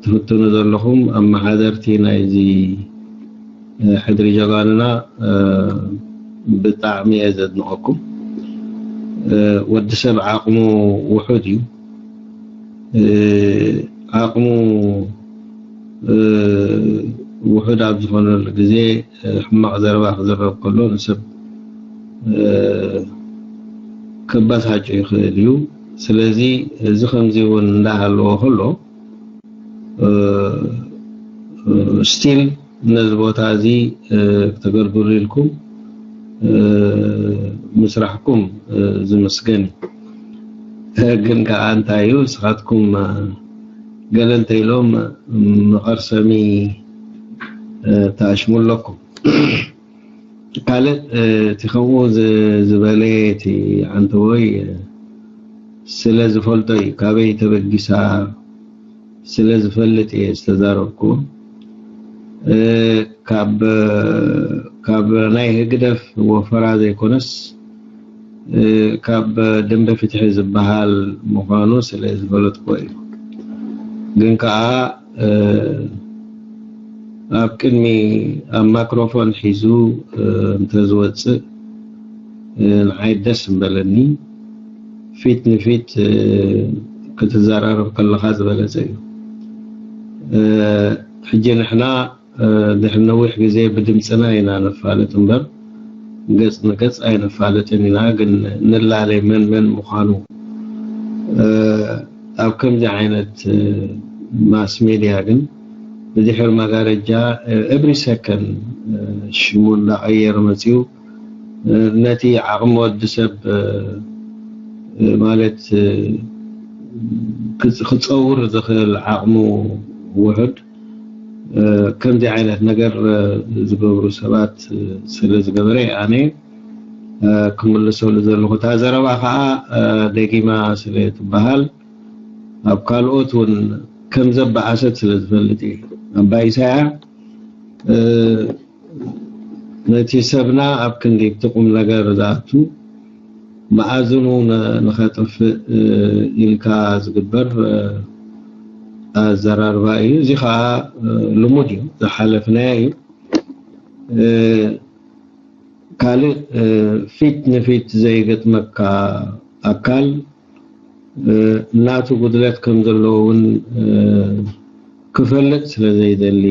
ትፍትኑ ዘለኹም ኣመሓደርቲ ናይዚ፣ እ፣ ሕድሪ ጀጋኑና፣ እ፣ ብጣዕሚ እየ ዘድንቐኩም። እ፣ ወዲ ሰብ ዓቕሙ ውሑድ እዩ። እ፣ ዓቕሙ፣ እ፣ ውሑድ ኣብ ዝኾነሉ ግዜ፣ እ፣ ሕማቕ ዘረባ ክዝረብ ከሎ ንሰብ፣ እ፣ ከበሳጩ ይኽእል እዩ። ስለዚ እዚ ከምዚ እውን እንዳሃለዎ ከሎ፣ እ፣ ስቲል ነዚ ቦታ እዚ፣ እ፣ ክተገልግሉ ኢልኩም፣ እ፣ ምስራሕኩም፣ እ፣ ዝምስገን እዩ። ግን ከኣ እንታይ እዩ፣ ንስኻትኩም፣ እ፣ ገለ እንተ ኢሎም መቐርሰሚ፣ እ፣ ተኣሽሙ ኣለኩም። ካልእ፣ እ፣ እቲ ከምኡ ዝ-፣ ዝበለ እቲ ዓንተቦይ፣ እ፣ ስለ ዝፈልጦ እዩ፣ ካበይ ተበጊሳ ስለ ዝፈልጥ እየ ዝተዛረብኩ። እ፣ ካብ፣ ካብ ናይ ህግደፍ ወፈራ ዘይኮነስ፣ እ፣ ካብ ደንበ ፍትሒ ዝበሃል ምዃኑ ስለ ዝፈለጥኩ እዩ። ግን ከኣ፣ እ፣ ኣብ ቅድሚ፣ ኣብ ማክሮፎን ሒዙ፣ እ፣ እንተዝወጽእ፣ እ፣ ንዓይ ደስ ምበለኒ። ፊት ንፊት፣ እ፣ ክትዘራረብ ከለኻ ዝበለጸ እዩ። እ፣ ሕጂ ንሕና ድሕሪ ነዊሕ ግዜ ብድምፅና ኢና ነፋልጥ እምበር ገፅ ንገፅ ኣይነፋልጥን ኢና። ግን ንላለ መን መን ምዃኑ ኣብ ከምዚ ዓይነት ማስ ሜድያ ግን ብድሕር መጋረጃ every second ሽሙ እንዳቐየር መፅኡ ነቲ ዓቕሚ ወዲ ሰብ ማለት ክፀውር ዝኽእል ዓቕሙ ውሑድ ከምዚ ዓይነት ነገር ዝገብሩ ሰባት ስለ ዝገበረ ኣነ ክምልሰሉ ዘለኹ እታ ዘረባ ከዓ ደጊማ ስለ ትበሃል ኣብ ካልኦት እውን ከም ዘበኣሰት ስለ ዝፈልጥ እየ። ኣባ ኢሳያ ነቲ ሰብና ኣብ ክንዲ እቲ ቁም ነገር ዝኣቱ መኣዝኑ ንኸጥፍእ ኢልካ ዝግበር ኣዘራርባ እዩ። እዚ ከዓ ልሙድ እዩ፣ ዝሓለፍናዮ እዩ። ካልእ ፊት ንፊት ዘይገጥመካ ኣካል ናቱ ጉድለት ከም ዘለዎ እውን ክፈልጥ ስለ ዘይደሊ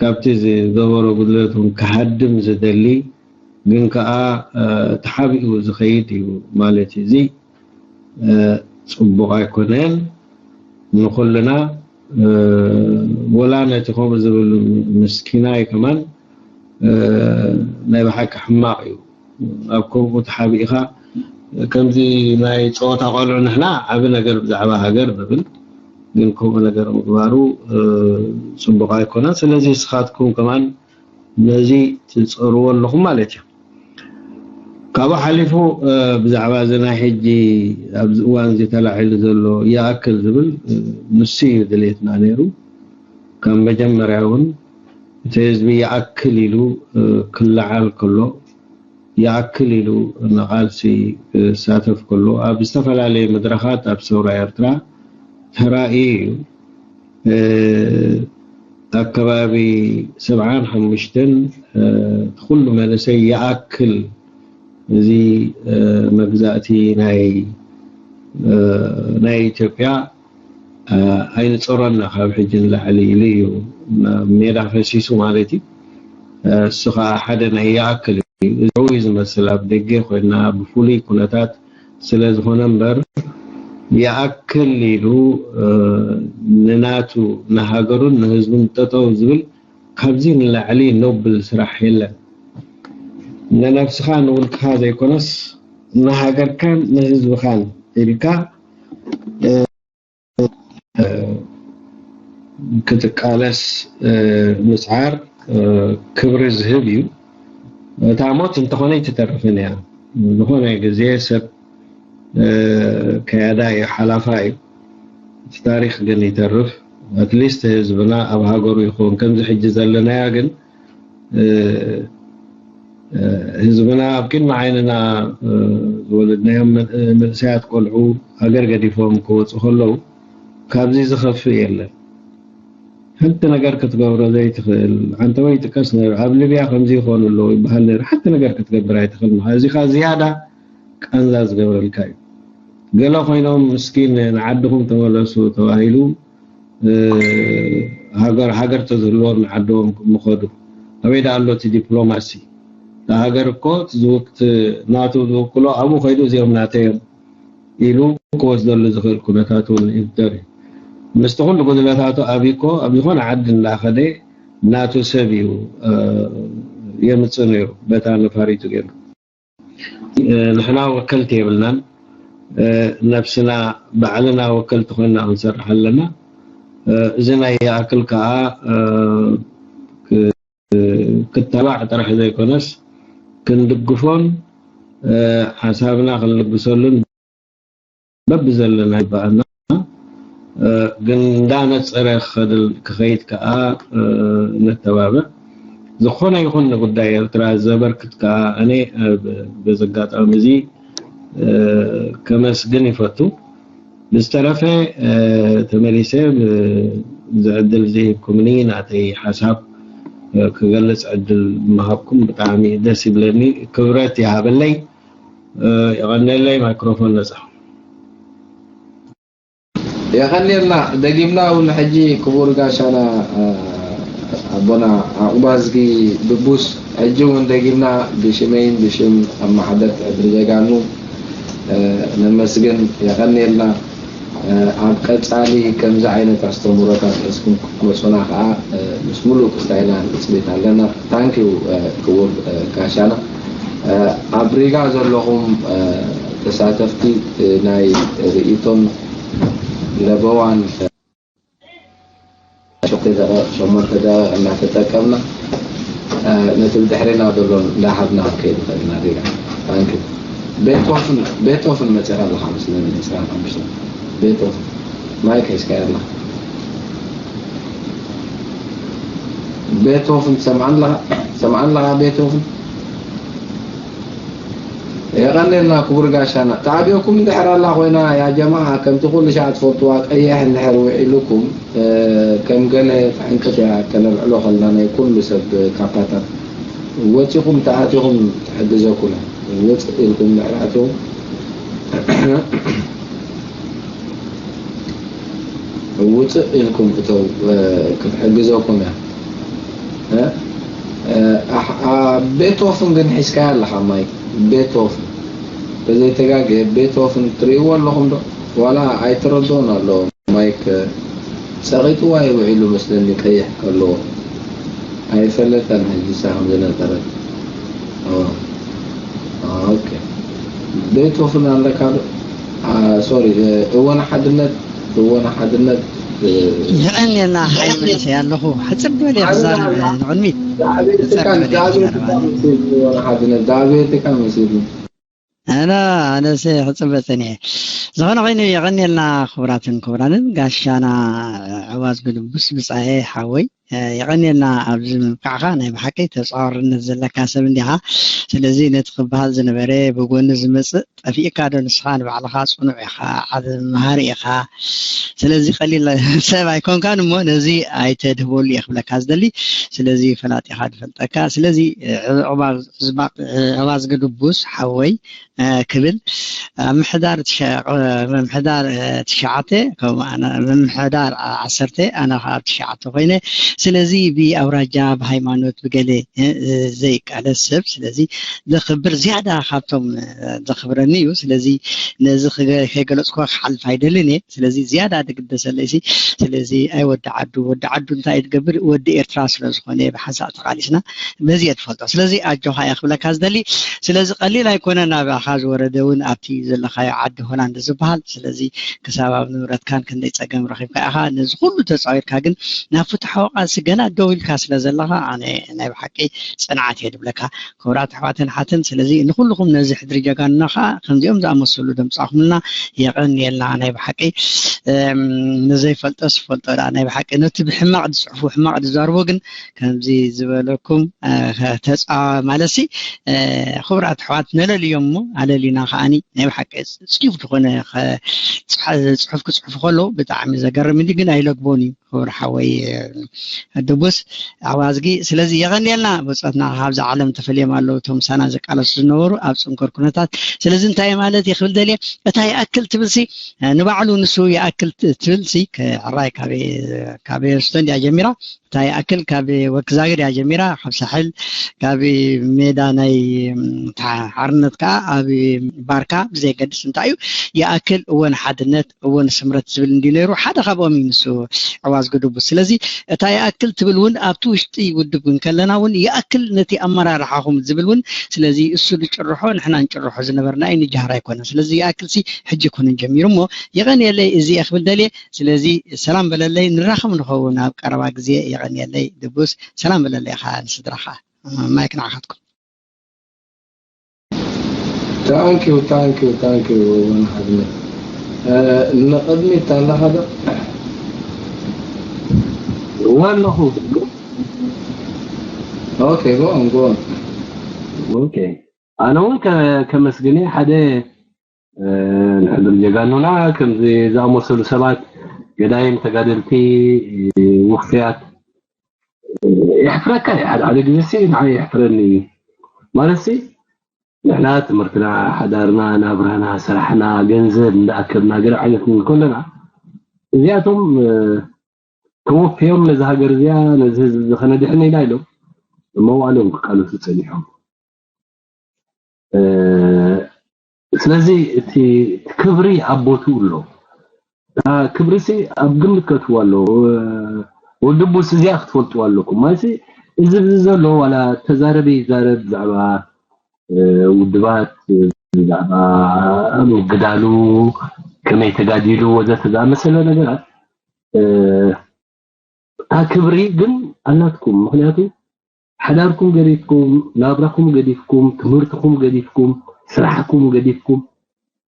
ካብቲ ዝገበሮ ጉድለት እውን ክሃድም ዝደሊ ግን ከዓ ተሓቢኡ ዝኸይድ እዩ ማለት እዩ። እዚ ፅቡቕ ኣይኮነን ንኩልና ወላ ነቲ ከምኡ ዝብል ምስኪናይ ከማን ናይ ብሓቂ ሕማቕ እዩ። ኣብ ከምኡ ተሓቢእኻ ከምዚ ናይ ፀወታ ቆልዑ ንሕና ዓቢ ነገር ብዛዕባ ሃገር ንብል ግን ከምኡ ነገር ምግባሩ ፅቡቕ ኣይኮነን። ስለዚ ንስኻትኩም ከማን ነዚ ትፀርዎ ኣለኹም ማለት እዩ። ካብኡ ሓሊፉ ብዛዕባ እዚ ናይ ሕጂ ኣብዚ እዋን እዚ ተላዒሉ ዘሎ ይኣክል ዝብል ንሱ እዩ ድሌትና ነይሩ። ካብ መጀመርያ እውን እቲ ህዝቢ ይኣክል ኢሉ ክለዓል ከሎ ይኣክል ኢሉ ንቓልሲ ክሳተፍ ከሎ ኣብ ዝተፈላለየ መድረኻት ኣብ ሰውራ ኤርትራ ተራእዩ እዩ። ኣብ ከባቢ ሰብዓን ሓሙሽተን እቲ ኩሉ መንእሰይ ይኣክል እዚ መግዛእቲ ናይ ናይ ኢትዮጵያ ኣይንፀሮና ካብ ሕጂ ንላዕሊ ኢሉ እዩ ናብ ሜዳ ፈሲሱ ማለት እዩ። እሱ ከዓ ሓደ ናይ ይኣክል እዩ። እዚ እዩ ዝመስል ኣብ ደገ ኮይና ብፍሉይ ኩነታት ስለ ዝኾነ እምበር ይኣክል ኢሉ ንናቱ ንሃገሩን ንህዝቡን ጠጠው ዝብል ካብዚ ንላዕሊ ኖብል ስራሕ የለን። ንነብስኻ ንውልቅኻ ዘይኮነስ ንሃገርካን ንህዝብኻን ኢልካ ክትቃለስ ምፅዓር ክብሪ ዝህብ እዩ። እታ ሞት እንተኾነ ኣይትተርፍን እያ። ዝኾነ ግዜ ሰብ ከያዳ እዩ፣ ሓላፋ እዩ። እቲ ታሪክ ግን ይተርፍ። ኣትሊስት ህዝብና ኣብ ሃገሩ ይኸውን። ከምዚ ሕጂ ዘለናያ ግን ህዝብና ኣብ ቅድሚ ዓይንና ዝወለድናዮም መንእሰያት ቆልዑ ሃገር ገዲፎም ክወፁ ከለዉ ካብዚ ዝኸፍእ የለን። ሓንቲ ነገር ክትገብሮ ዘይትኽእል፣ ኣንተ ወይ ጥቀስ ነይሩ፣ ኣብ ሊብያ ከምዚ ይኾኑ ኣለዉ ይበሃል ነይሩ። ሓንቲ ነገር ክትገብር ኣይትኽእል። እዚ ኸዓ ዝያዳ ቃንዛ ዝገብረልካ እዩ። ገለ ኮይኖም ምስኪን ንዓድኹም ተመለሱ ተባሂሉ ሃገር ሃገር ተዝህልዎም ንዓድዎም ምኸዱ። ኣበይ ደኣ ኣሎ እቲ ዲፕሎማሲ? እታ ሃገር እኮ ናቱ ዝውክሎ ኣብኡ ከይዱ እዚኦም ናተዮም ኢሉ ክወስደሉ ዝኽእል ኩነታት እውን ይፍጠር እዩ። ምስቲ ኩሉ ጉድለታቱ ኣብይ እኮ ኣብ ዝኾነ ዓዲ እንዳኸደ ናቱ ሰብ እዩ የምፅእ ነይሩ በታ ነፋሪቱ ገይሩ። ንሕና ወከልቲ የብልናን። ነብስና ባዕልና ወከልቲ ኮይና ክንሰርሕ ኣለና። እዚ ናይ ይኣክል ከዓ ክተባዕ ጥራሕ ዘይኮነስ ክንድግፎን ሓሳብና ክንልግሰሉን በብዘለና ይበኣና። ግን እንዳነፀረ ክኸይድ ከዓ ነተባብዕ። ዝኾነ ይኹን ንጉዳይ ኤርትራ ዘበርክት ከዓ ኣነ በዚ ኣጋጣሚ እዚ ከመስግን ይፈቱ። ብዝተረፈ ተመሊሰ እዚ ዕድል ዝሂብኩምኒ ናተይ ሓሳብ ክገልፅ ዕድል ምሃብኩም ብጣዕሚ ደስ ይብለኒ። ክብረት ይሃበለይ። የቐንየለይ። ማይክሮፎን ነፃ። የቐንየልና። ደጊምና እውን ሕጂ ክቡር ጋሻና ኣቦና ኣቑባዝጊ ድቡስ፣ ሕጂ እውን ደጊምና ብሽመይን ብሽም ኣመሓደርቲ ሕድሪ ጀጋኑ፣ እ፣ ነመስግን። የቐንየልና። እ፣ ኣብ ቀጻሊ ከምዚ ዓይነት ኣስተምህሮታት ሒዝኩም ክትመጹና ከኣ፣ እ፣ ምስ ሙሉእ ክፍታይና ትጽቢት ኣለና። ታንኪዩ፣ እ፣ ክቡር፣ እ፣ ጋሻና። እ፣ ኣብ ሪጋ ዘለኹም፣ እ፣ ተሳተፍቲ፣ እ፣ ናይ ርእይቶን ለበዋን፣ እ፣ ሸሞንተ ደቂቕ፣ ሸሞንተ ደቂቕ እናተጠቀምና፣ እ፣ ነቲ ብድሕሬና ዘሎ እንዳሃብና ክንከይድ ንኽእል ኢና። ሪጋ፣ ታንኪዩ። ቤቶፍን፣ ቤቶፍን መጺኻ ኣለኻ መስለኒ፣ ዕስራን ሓሙሽተን። ቤቶፍን፣ ማይክ ሒዝካዮ ኣለኻ። ቤቶፍን ትሰምዓኒ ኣለኻ? ትሰምዓኒ ኣለኻ ቤቶፍን? የቐንየልና ክቡር ጋሻና። ተዓብዮኩም እንድሕር ኣላ ኮይና፣ ያ ጀማዓ፣ ከምቲ ኩሉ ሻዕ ትፈልጥዋ፣ ቀይሕ እንድሕር ውዒሉኩም፣ እ፣ ከም ገለ ትሕንቅፍ እያ፣ ከነልዕሎ ከለና ናይ ኩሉ ሰብ ካፓታት። ወጺኹም ተኣቲኹም ትሕግዘኩም እያ። ውጽእ ኢልኩም እንድሕር ኣቲኹም፣ ውጽእ ኢልኩም እተው፣ እ፣ ክትሕግዘኩም እያ። እ፣ እ፣ ኣሕ-፣ ኣ-፣ ቤቶፍን ግን ሒዝካያ ኣለኻ ማይክ። ቤቶፍን። ተዘይተጋግየ ቤቶፍን ትርእይዎ ኣለኹም ዶ? ዋላ ኣይተረድኦን ኣሎ። ማይክ ጸቒጥዋ እዩ ውዒሉ መስለኒ ቀይሕ ከሎ። ኣይፈለጠን ሕጂ እሳ ከም ዝነጠረት። ኦ፣ ኦ፣ ኦኬ። ቤቶፍን ኣለካ ዶ? ኣ፣ ሶሪ፣ እ፣ እወን ሓድነት፣ እወን ሓድነት፣ እ፣ የቐንየልና ሓይሊ መንእሰይ ኣለኹ። ሕጽር ዝበለ እየ ክዛረብ፣ እ፣ ንቕድሚት። ዳዕቤትካ፣ ሕጽር ዝበለ እየ ዳዕቤትካ ክዛረብ ኣነ። መሲሉ፣ እወን ሓድነት፣ ዳዕቤትካ መሲሉ። ኣነ፣ ኣነስ ሕጽር በጸን እየ። ዝኾነ ኮይኑ የቐንየልና ክቡራትን ክቡራንን፣ ጋሻና፣ እ፣ ዕዋዝ ግድቡስ ብጻኤ ሓወይ። እ፣ የቐንየልና ኣብዚ ምብቃዕካ። ናይ ብሓቂ ተጻዋርነት ዘለካ ሰብ እንዲኻ። ስለዚ ነቲ ክበሃል ዝነበረ ብጎኒ ዝመጽእ ጠፊእካ ዶ ንስኻ ንባዕልኻ ጽኑዕ ኢኻ፣ ዓቢ መሃሪ ኢኻ። ስለዚ ቀሊል ሰብ ኣይኮንካን እሞ ነዚ ኣይተድህበሉ እየ ክብለካ ዝደሊ። ስለዚ ፈላጢኻ ድፈልጠካ። ስለዚ፣ እ፣ ዕቑባ ዝባቕ፣ እ፣ ዕቑባ ዝግድቡስ ሓወይ፣ እ፣ ክብል፣ ኣብ ምሕዳር ትሸ-፣ እ፣ ምምሕዳር፣ እ፣ ትሽዓተ፣ ከምኡ ኣነ ምምሕዳር ዓ-፣ ዓሰርተ፣ ኣነ ኸዓ ኣብ ትሽዓተ ኮይነ። ስለዚ ብኣውራጃ፣ ብሃይማኖት፣ ብገለ፣ እ፣ እ፣ ዘይቃለስ ሰብ፣ ስለዚ ዘኽብር ዝያዳ ካብቶም፣ እ፣ ዘኽብረኒ እዩ። ስለዚ ነዚ ክገ-፣ ከይገለጽኩ ክሓልፍ ኣይደልን እየ። ስለዚ ዝያዳ ድግደሰለይሲ። ስለዚ ኣይ ወዲ ዓዱ፣ ወዲ ዓዱ እንታይ እዩ ትገብር? ወዲ ኤርትራ ስለ ዝኾነ ብሓንሳእ ተቓሊስና በዚ እየ ትፈልጦ። ስለዚ ኣጆኻ እየ ክብለካ ዝደሊ። ስለዚ ቀሊል ኣይኮነን ናባኻ ዝወረደ እውን ኣብቲ ዘለኻዮ ዓዲ ሆላንድ ዝበሃል። ስለዚ ክሳብ ኣብ ንብረትካን ክንደይ ጸገም ረኺብካ ኢኻ። ነዚ ኩሉ ተጻዊርካ ግን ናብ ፍትሓዊ ቃልሲ ገና ደው ኢልካ ስለ ዘለኻ ኣነ ናይ ብሓቂ ጽንዓት እየ ድብለካ። ክቡራት ኣሕዋትን ሓትን፣ ስለዚ ንኹልኹም ነዚ ሕድሪ ጀጋኑና ኸዓ ከምዚኦም ዝኣመሰሉ ደምጻኹምልና የቐንየልና። ናይ ብሓቂ፣ እም፣ ንዘይፈልጦስ ይፈልጦ ደኣ። ናይ ብሓቂ ነቲ ብሕማቕ ዝጽሕፉ፣ ሕማቕ ዝዛርቡ ግን ከምዚ ዝበለኩም፣ እ፣ ተጻ-፣ ማለትሲ፣ እ፣ ክቡራት ኣሕዋት ነለልዮም እሞ ኣለሊና ከኣኒ ናይ ብሓቂ ጽ-፣ ጽዩፍ ዝኾነ ኸ-፣ ጽሓ-፣ ጽሑፍ ክጽሕፉ ከለዉ ብጣዕሚ ዘገርም እንዲ ግን ኣይለግቦን እዩ። ክቡር ሓወይ፣ እ፣ ድቡስ ኣዋዝጊ። ስለዚ የቐንየልና ብጾትና ካብዛ ዓለም ተፈልዮም ኣለዉ እቶም ምሳና ዝቃለሱ ዝነበሩ ኣብ ጽንኩር ኩነታት። ስለዚ እንታይ ማለት እየ ክብል ደልየ፣ እታ ይኣክል ትብልሲ፣ እ፣ ንባዕሉ ንሱ ይኣክል ት-፣ ትብልሲ፣ ከ-፣ ሕራይ ካብ፣ ካብ ስቶን ድያ ጀሚራ? እታ ይኣክል ካብ ወክዛግር እያ ጀሚራ፣ ካብ ሳሕል፣ ካብ ሜዳ ናይ፣ ም፣ ሓ-፣ ሓርነት ከኣ ኣብ ባርካ ብዘየገድስ እንታይ እዩ ይኣክል እወን ሓድነት እወን ስምረት ዝብል እንዲ ነይሩ ሓደ ካብኦም እዩ ንሱ ዕዋዝ ግድቡ። ስለዚ እታ ይኣክል ትብል እውን ኣብቲ ውሽጢ ውድብ እንከለና እውን ይኣክል ነቲ ኣመራርሓኹም ዝብል እውን፣ ስለዚ እሱ ዝጭርሖ ንሕና ንጭርሖ ዝነበርና እዩ፣ ንጃህር ኣይኮነን። ስለዚ ይኣክል ሲ ሕጂ ኮነ ጀሚሩ እሞ የቐንየለይ፣ እዚ እየ ክብል ደልየ። ስለዚ ሰላም በለለይ፣ ንራኸብ ንኸውን ኣብ ቀረባ ግዜ። የቐንየለይ ድቡስ፣ ሰላም በለለይ ኢኻ ንስድራኻ። ማይክ ንዓኻትኩም። Thank you, thank you, thank you, ወን ሓድነት። እ፣ ንቕድሚት ኣለኻ ዶ? እወ ኣለኹ። Okay, go on, go on. Okay. ኣነ እውን ከ-፣ ከመስግን እየ። ሓደ፣ እ፣ ንሕድሪ ጀጋኑና ከምዚ ዝኣመሰሉ ሰባት፣ ገዳይም ተጋደልቲ፣ ውፉያት፣ የሕፍረካ እዩ። ሓደ ሓደ ግዜ ሲ ንዓይ የሕፍረኒ እዩ። ማለት ሲ ንሕና ትምህርትና፣ ሓዳርና፣ ናብራና፣ ስራሕና፣ ገንዘብ እንዳኣከብና ገለ ዓይነት እንከለና፣ እዚኣቶም፣ እ፣ ተወፍዮም ነዚ ሃገር እዚኣ ነዚ ህዝቢ እዚ ከነድሕን ኢና ኢሎም መዋእሎም ክቃለሱ ጸኒሖም። ስለዚ እቲ ክብሪ ኣብ ቦትኡ ኣሎ። ክብሪ ሲ ኣብ ግምት ከትዋ ኣሎ። ወዲ ቡስ እዚኣ ክትፈልጥዋ ኣለኩም ማለት እዚ ብዚ ዘሎ ዋላ ተዛረበ ይዛረብ ብዛዕባ ውድባት ብዛዕባ ምግዳሉ ከመይ ተጋዲሉ ወዘተ ዝኣመሰለ ነገራት እታ ክብሪ ግን ኣላትኩም። ምክንያቱ ሓዳርኩም ገዲፍኩም፣ ናብራኹም ገዲፍኩም፣ ትምህርትኹም ገዲፍኩም፣ ስራሕኩም ገዲፍኩም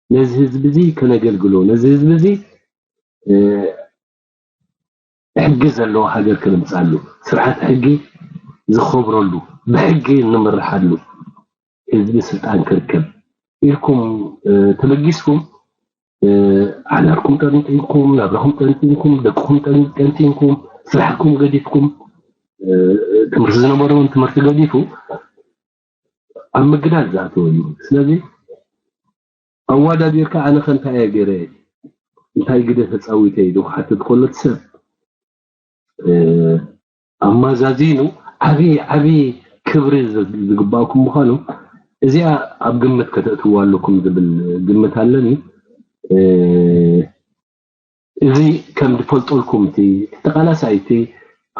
ነዚ ህዝቢ እዚ ከነገልግሎ፣ ነዚ ህዝቢ እዚ ሕጊ ዘለዎ ሃገር ከነምፅኣሉ፣ ስርዓት ሕጊ ዝኸብረሉ፣ ብሕጊ እንምርሓሉ ህዝቢ ስልጣን ክርከብ ኢልኩም ተበጊስኩም ሓዳርኩም ጠንጢንኩም፣ ናብራኹም ጠንጢንኩም፣ ደቅኹም ጠንጢንኩም፣ ስራሕኩም ገዲፍኩም፣ ትምህርቲ ዝነበረ እውን ትምህርቲ ገዲፉ ኣብ ምግዳል ዝኣተወ እዩ። ስለዚ ኣዋዳዲርካ ኣነ ከ እንታይ እየ ገይረ፣ እንታይ ግደ ተፃዊተ ኢሉ ክሓትት ከሎ እቲ ሰብ ኣማዛዚኑ ዓብዪ ዓብዪ ክብሪ ዝግባእኩም ምዃኑ እዚኣ ኣብ ግምት ከተእትዋ ኣለኩም ዝብል ግምት ኣለኒ። እዚ ከም ዝፈልጠልኩም እቲ ተቃላሳይ እቲ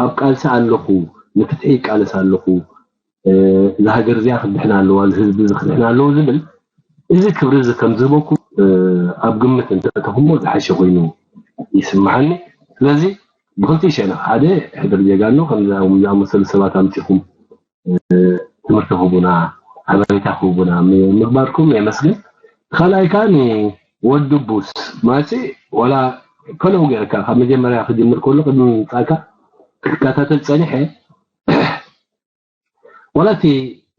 ኣብ ቃልሲ ኣለኹ ንፍትሒ ይቃለስ ኣለኹ እዛ ሃገር እዚኣ ክድሕና ኣለዋ እዚ ህዝቢ እዚ ክድሕና ኣለዎ ዝብል እዚ ክብሪ እዚ ከም ዝህበኩም ኣብ ግምት እንተእተኹሞ ዝሓሸ ኮይኑ ይስምዓኒ። ስለዚ ብክልቲኡ ሸነኽ ሓደ ሕድር ጀጋኑ ከምዚ ዝኣመሰሉ ሰባት ኣምፂኹም ትምህርቲ ክህቡና ሓበሬታ ክህቡና ምግባርኩም የመስግን። ካልኣይ ከዓ ንወዲ ቡስ ማፂ ዋላ ፈለው ገይርካ ካብ መጀመርያ ክጅምር ከሎ ቅድሚ ምምፃእካ ክከታተል ፀኒሐ ዋላ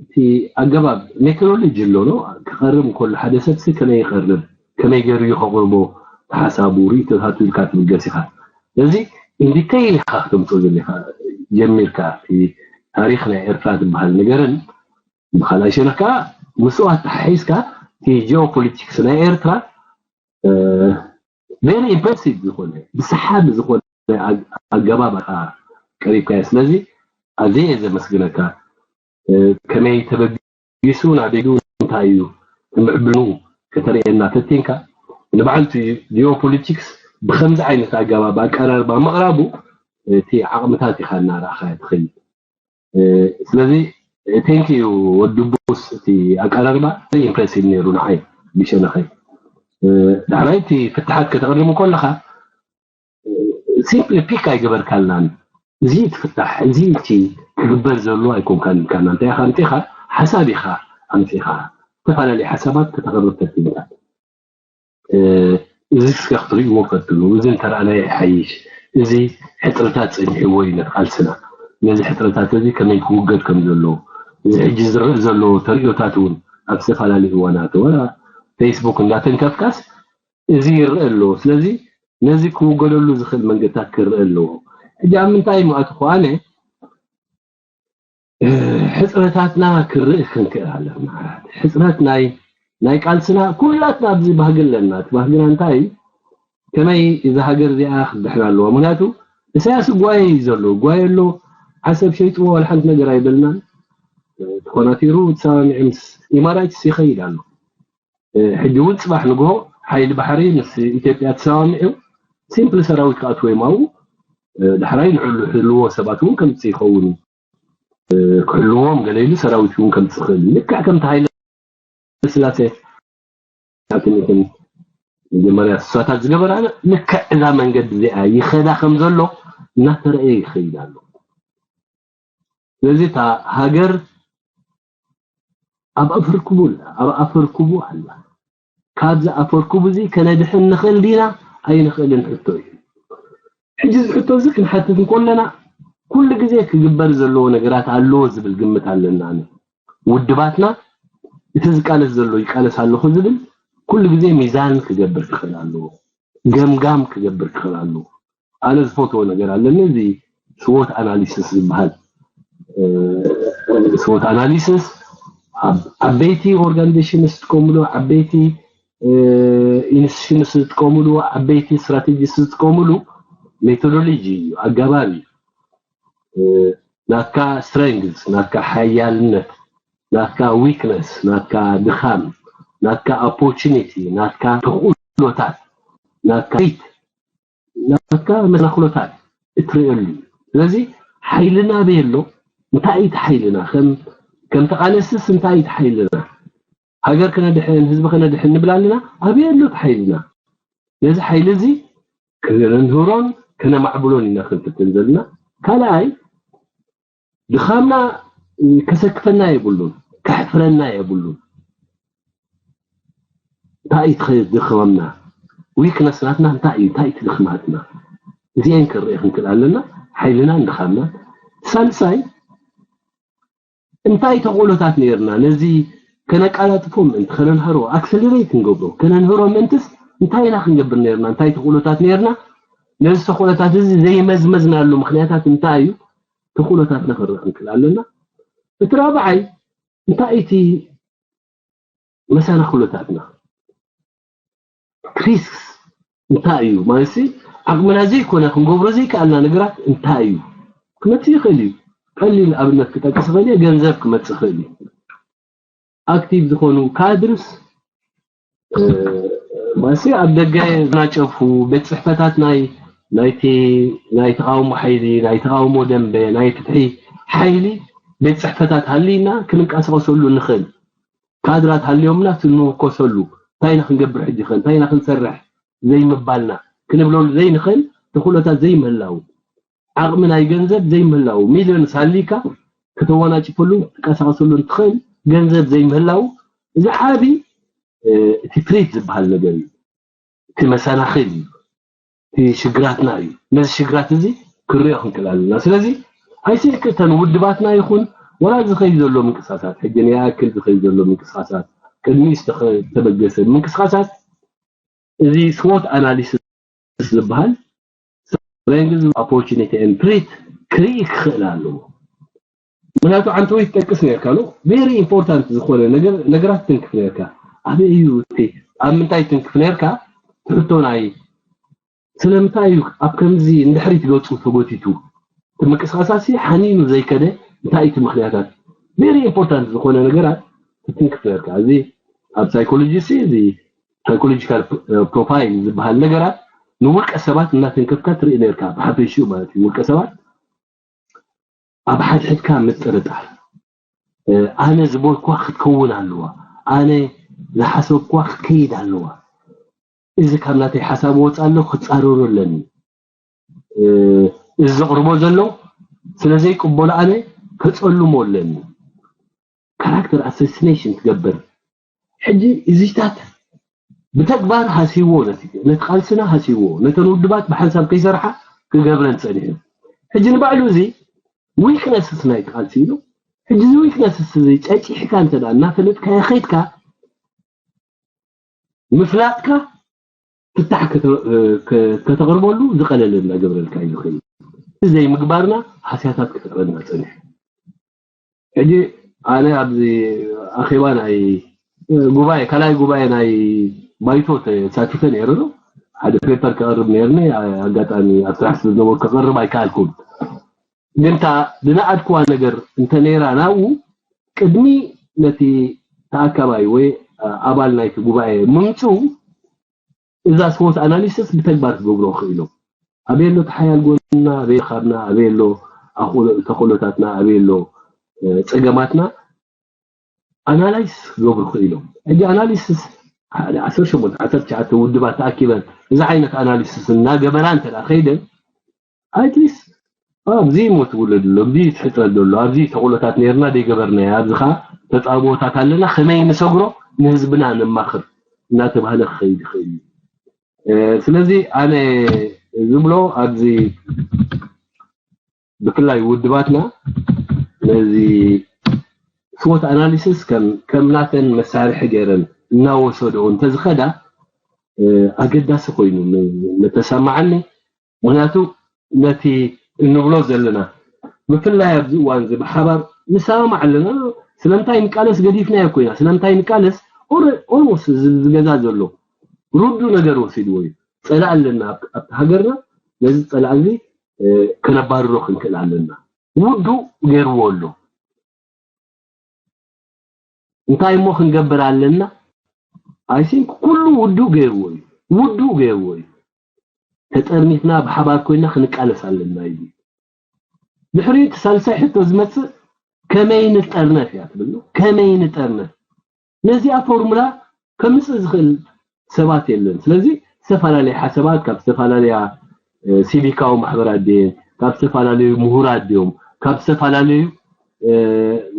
እቲ ኣገባብ ሜቶዶሎጂ ኣሎ ክቐርብ እንከሎ ሓደ ሰብሲ ከመይ ይቐርብ ከመይ ገይሩ እዩ ከቕርቦ ሓሳቡ ርእይቶታቱ ኢልካ ትብገስ ኢኻ። ስለዚ ኢንዲቴይል ኢኻ ክተምፅኦ ዘሊኻ ጀሚርካ ታሪክ ናይ ኤርትራ ዝበሃል ነገርን ብካልኣይ ሸነክ ከዓ ምስኡ ኣተሓሒዝካ እቲ ጂኦፖሊቲክስ ናይ ኤርትራ ቨሪ ኢምፕሬሲቭ ዝኾነ ብሰሓቢ ዝኾነ ኣገባብ ኢኻ ቀሪብካዮ። ስለዚ ኣዝየ እየ ዘመስግነካ። ከመይ ተበጊሱ ናበይ እንታይ እዩ ንምዕብልኑ ከተርእየና ፈቲንካ ንበዓል እቲ ጂኦፖሊቲክስ ብከምዚ ዓይነት ኣገባብ ኣቀራርባ ምቕራቡ እቲ ዓቕምታት ኢኻ እናረኣኻዮ ትኸይድ። ስለዚ ቴንክ ዩ ወዲ ቡስ እቲ ኣቀራርባ ኢምፕሬሲቭ ነይሩ ንዓይ ብሸነኸይ። ዳሕራይ እቲ ፍትሓት ከተቕርብ ከለኻ ሲምፕሊ ፒክ ኣይገበርካልናን። እዚ ትፍታሕ እዚ እቲ ክግበር ዘሎ ኣይኮንካን ኢልካና እንታይ ኢኻ ኣምፂኻ ሓሳብ ኢኻ ኣምፂኻ ዝተፈላለዩ ሓሳባት ከተቕርብ ፈቲንካ እዚ እስከ ክትርእይዎ ፈትኑ። እዚ እንተረኣናዮ ይሓይሽ። እዚ ሕፅረታት ፀኒሕዎ እዩ ነቲ ቃልስና። ነዚ ሕፅረታት እዚ ከመይ ክውገድ ከም ዘለዎ እዚ ሕጂ ዝረእ ዘሎ ተርእዮታት እውን ኣብ ዝተፈላለዩ እዋናት ወላ ፌስቡክ እንዳተንከፍካስ እዚ ይረአ ኣሎ። ስለዚ ነዚ ክውገደሉ ዝኽእል መንገድታት ክረአ ኣለዎ። ሕጂ ኣብ ምንታይ ምኣትኹ ኣነ ሕፅረታትና ክርኢ ክንክእል ኣለና። ሕፅረት ናይ ናይ ቃልስና ኩላትና ኣብዚ ባህጊ ኣለና። እቲ ባህግና እንታይ እዩ? ከመይ እዛ ሃገር እዚኣ ክትድሕን ኣለዋ? ምክንያቱ ኢሳያስ ጓየ እዩ ዘሎ ጓየ ኣሎ። ዓሰብ ሸይጥዎ ዋላ ሓንቲ ነገር ኣይበልናን። ተኾናቲሩ ተሰማሚዑ ምስ ኢማራይትስ ይኸይድ ኣሎ። ሕጂ እውን ፅባሕ ንግሆ ሓይሊ ባሕሪ ምስ ኢትዮጵያ ተሰማሚዑ ሲምፕሊ ሰራዊት ክኣትዎ እዮም ኣብኡ። ዳሕራይ ንዕሉ ሕልዎ ሰባት እውን ከምፅእ ይኸውን እዩ። ክሕልዎም ገለ ኢሉ ሰራዊት እውን ከምፅእ ይኽእል እዩ። ልክዕ ከምቲ ሃይለ ስላሴ ትንትን መጀመርያ ስሳታት ዝገበራ ልክዕ እዛ መንገዲ እዚኣ ይኸዳ ከም ዘሎ እናተረእየ ይኸይድ ኣሎ። ስለዚ እታ ሃገር ኣብ ኣፈርክቡ ኣላ ኣብ ኣፈርክቡ ኣላ። ካብዚ ኣፈርክቡ እዚ ከነድሕን ንኽእል ዲና ኣይንኽእልን ሕቶ እዩ። ሕጂ እዚ ሕቶ እዚ ክንሓትት እንከለና ኩሉ ግዜ ክግበር ዘለዎ ነገራት ኣለዎ ዝብል ግምት ኣለና። ውድባትና እቲ ዝቃለስ ዘሎ ይቃለስ ኣለኹ ዝብል ኩሉ ግዜ ሚዛን ክገብር ክኽእል ኣለዎ። ገምጋም ክገብር ክኽእል ኣለዎ። ኣነ ዝፈትዎ ነገር ኣለኒ እዚ ስዎት ኣናሊሲስ ዝበሃል ስዎት ኣናሊሲስ ዓበይቲ ኦርጋኒዜሽንስ ዝጥቀምሉ ዓበይቲ ኢንስቲቱሽንስ ዝጥቀምሉ ዓበይቲ ስትራቴጂስ ዝጥቀምሉ ሜቶዶሎጂ እዩ፣ ኣገባብ እዩ። ናትካ strength፣ ናትካ ሓያልነት፣ ናትካ weakness፣ ናትካ ድኻም፣ ናትካ opportunity፣ ናትካ ተኽእሎታት፣ ናትካ ሪት፣ ናትካ መሰናኽሎታት እትርእየሉ እዩ። ስለዚ ሓይልና ኣበይ ኣሎ? እንታይ እዩ እቲ ሓይልና? ከም ከም ተቓለስስ እንታይ እዩ እቲ ሓይልና? ሃገር ከነድሕን ህዝቢ ከነድሕን ንብል ኣለና። ኣበይ ኣሎ እቲ ሓይልና? ነዚ ሓይሊ እዚ ከነንህሮን ከነማዕብሎን ኢና ክንፍትን ዘለና። ካልኣይ ድኻምና ከሰክፈና የብሉን፣ ከሕፍረና የብሉን። እንታይ እዩ ድኽመምና? ዊክነስ ናትና እንታይ እዩ? እንታይ እዩ ድኽማትና? እዚአን ክንርኢ ክንክእል ኣለና፣ ሓይልናን ድኻምናን። ሳልሳይ እንታይ ተኽእሎታት ነርና ነዚ ከነቃላጥፎ ምእንቲ ከነንህሮ ኣክሰለሬት ክንገብሮ ከነንህሮ ምእንትስ እንታይ ኢና ክንገብር ነርና? እንታይ ተኽእሎታት ነርና? ነዚ ተኽእሎታት እዚ ዘይመዝመዝናሉ ምክንያታት እንታይ እዩ? ተኽእሎታትና ክንርኢ ክንክእል ኣለና። እቲ ራብዓይ እንታይ እቲ መሰናኽሎታትና ሪስክስ እንታይ እዩ ማለት ዓቕምና ዘይኮነ ክንገብሮ ዘይከኣልና ነገራት እንታይ እዩ ክመፅእ ይኽእል እዩ። ቀሊል ኣብነት ክጠቅስ ይኽእል እየ። ገንዘብ ክመፅእ ይኽእል እዩ። ኣክቲቭ ዝኾኑ ካድርስ ማለት ኣብ ደገ ዝናጨፉ ቤት ፅሕፈታት ናይ ናይቲ ናይ ተቃውሞ ሓይሊ ናይ ተቃውሞ ደንበ ናይ ፍትሒ ሓይሊ ቤት ፅሕፈታት ሃልይና ክንንቀሳቀሰሉ ንኽእል ካድራት ሃልዮምና ስንውከሰሉ እንታይ ኢና ክንገብር ሕጂ ኸ እንታይ ኢና ክንሰርሕ ዘይምባልና ክንብለሉ ዘይንኽእል ተኽእሎታት ዘይምህላው ዓቕሚ ናይ ገንዘብ ዘይምህላው ሚልዮን ሳሊካ ከተወናጭፈሉ ትንቀሳቀሰሉ እንትኽእል ገንዘብ ዘይምህላው እዚ ዓቢ እቲ ትሪት ዝበሃል ነገር እዩ። እቲ መሰናኽል እዩ። እቲ ሽግራትና እዩ። ነዚ ሽግራት እዚ ክንሪኦ ክንክእል ኣለና። ስለዚ ኣይሲንክ እተን ውድባትና ይኹን ወላ ዝኸይ ዘሎ ምንቅስቃሳት ሕጂ ንኣክል ዝኸይ ዘሎ ምንቅስቃሳት ቅድሚ ዝተበገሰ ምንቅስቃሳት እዚ ስዎት ኣናሊሲስ ዝበሃል ስትሬንግዝ ኦፖርቹኒቲ ኤንድ ትሪት ክርኢ ክኽእል ኣለዎ። ምክንያቱ ዓንተ ወይ ትጠቅስ ነርካ ሎ ቬሪ ኢምፖርታንት ዝኾነ ነገራት ትንክፍ ነርካ ኣበይ እዩ እቲ ኣብ ምንታይ ትንክፍ ነርካ ትሕቶ ናይ ስለምንታይ እዩ ኣብ ከምዚ እንድሕሪት ገፁ ተጎቲቱ እቲ ምንቅስቃሳት ሓኒኑ ዘይከደ እንታይ እቲ ምክንያታት ቬሪ ኢምፖርታንት ዝኾነ ነገራት ትትንክፍ ነርካ እዚ ኣብ ሳይኮሎጂ እዚ ሳይኮሎጂካል ፕሮፋይል ዝበሃል ነገራት ንውልቀ ሰባት እናተንከፍካ ትርኢ ነርካ ብሓፈሽኡ ማለት እዩ ውልቀ ሰባት ኣብ ሓድሕድካ ምጥርጣር ኣነ ዝበልኳ ክትከውን ኣለዋ ኣነ ዝሓሰብኳ ክትከይድ ኣለዋ እዚ ካብ ናተይ ሓሳብ ወፃ ኣሎ ክፃረሩ ኣለኒ እዚ ዘቕርቦ ዘሎ ስለዘይቅበሎ ኣነ ከፀልሞ ኣለኒ ካራክተር ኣሳሲኔሽን ትገብር ሕጂ እዚታት ብተግባር ሃሲዎ ነቲ ቃልስና ሃሲዎ ነተን ውድባት ብሓንሳብ ከይሰርሓ ክገብረን ፀኒሑ ሕጂ ንባዕሉ እዚ ዊክነስስ ናይ ቃልሲ ኢሉ ሕጂ እዚ ዊክነስስ እዚ ጨጪሕካ እንተ እናፈለጥካ ከይድካ ምፍላጥካ ፍታሕ ከተቕርበሉ ዝቐለለ እናገብረልካ እዩ ዝኽእል። እዚ ዘይምግባርና ሃስያታት ክፈጥረልና ፀኒሑ። ሕጂ ኣነ ኣብዚ ኣኼባ ናይ ጉባኤ ካልኣይ ጉባኤ ናይ ባይቶ ተሳቲፈ ነይረ ዶ ሓደ ፔፐር ክቐርብ ነይርኒ ኣጋጣሚ ኣብ ስራሕ ስለ ዝነበርኩ ክቐርብ ኣይከኣልኩን። ግን እታ ዝነኣድክዋ ነገር እንተ ነይራ ናብኡ ቅድሚ ነቲ ተኣካባይ ወይ ኣባል ናይቲ ጉባኤ ምምፅኡ እዛ ስዎት ኣናሊሲስ ብተግባር ክገብሮ ክኢሎም ኣበየሎ ተሓያል ጎንና ኣበየ ካብና ኣበየሎ ተኽእሎታትና ኣበየሎ ፀገማትና ኣናላይስ ክገብሩ ክኢሎም ሕጂ ኣናሊሲስ ሓደ ዓሰርተ ሸሞንተ ዓሰርተ ትሽዓተ ውድባት ተኣኪበን እዚ ዓይነት ኣናሊሲስ እናገበራ እንተ ከይደን ኣትሊስት ኣብዚ ሞት ውለድ ኣሎ ኣብዚ ትሕፅረ ዘሎ ኣብዚ ተኽእሎታት ነርና ዘይገበርናዮ ኣብዚ ከዓ ተፃብኦታት ኣለና ከመይ ንሰግሮ ንህዝብና ነማኽር እናተባህለ ክኸይድ ይኽእል እዩ ስለዚ ኣነ ዝብሎ ኣብዚ ብፍላይ ውድባትና ነዚ ስዎት ኣናሊሲስ ከም ከም ናተን መሳርሒ ገይረን እናወሰድኦ እንተዝኸዳ ኣገዳሲ ኮይኑ ምተሰማዓኒ ምክንያቱ ነቲ እንብሎ ዘለና ብፍላይ ኣብዚ እዋን እዚ ብሓባር ንሰማማዕ ኣለና ስለምንታይ ንቃለስ ገዲፍናዮ ኮይና ስለምንታይ ንቃለስ ኦልሞስት ዝገዛ ዘሎ ሩዱ ነገር ወሲድዎ እዩ ፀላእ ኣለና ኣብቲ ሃገርና ነዚ ጸላኢ እዚ ከነባርሮ ክንክእል ኣለና። ውዱ ገይርዎ ኣሎ። እንታይ እሞ ክንገብር ኣለና? I think ኩሉ ውዱ ገይርዎ እዩ። ውዱ ገይርዎ እዩ። ተጠርኒፍና ብሓባር ኮይና ክንቃለስ ኣለና እዩ። ድሕሪ እቲ ሳልሳይ ሕቶ ዝመጽእ ከመይ ንጠርነፍ እያ ትብል። ከመይ ንጠርነፍ? ነዚኣ ፎርሙላ ከምጽእ ዝኽእል ሰባት የለን። ስለዚ ዝተፈላለየ ሓሳባት ካብ ዝተፈላለያ ሲቪካዊ ማሕበራት ድየን፣ ካብ ዝተፈላለዩ ምሁራት ድዮም፣ ካብ ዝተፈላለዩ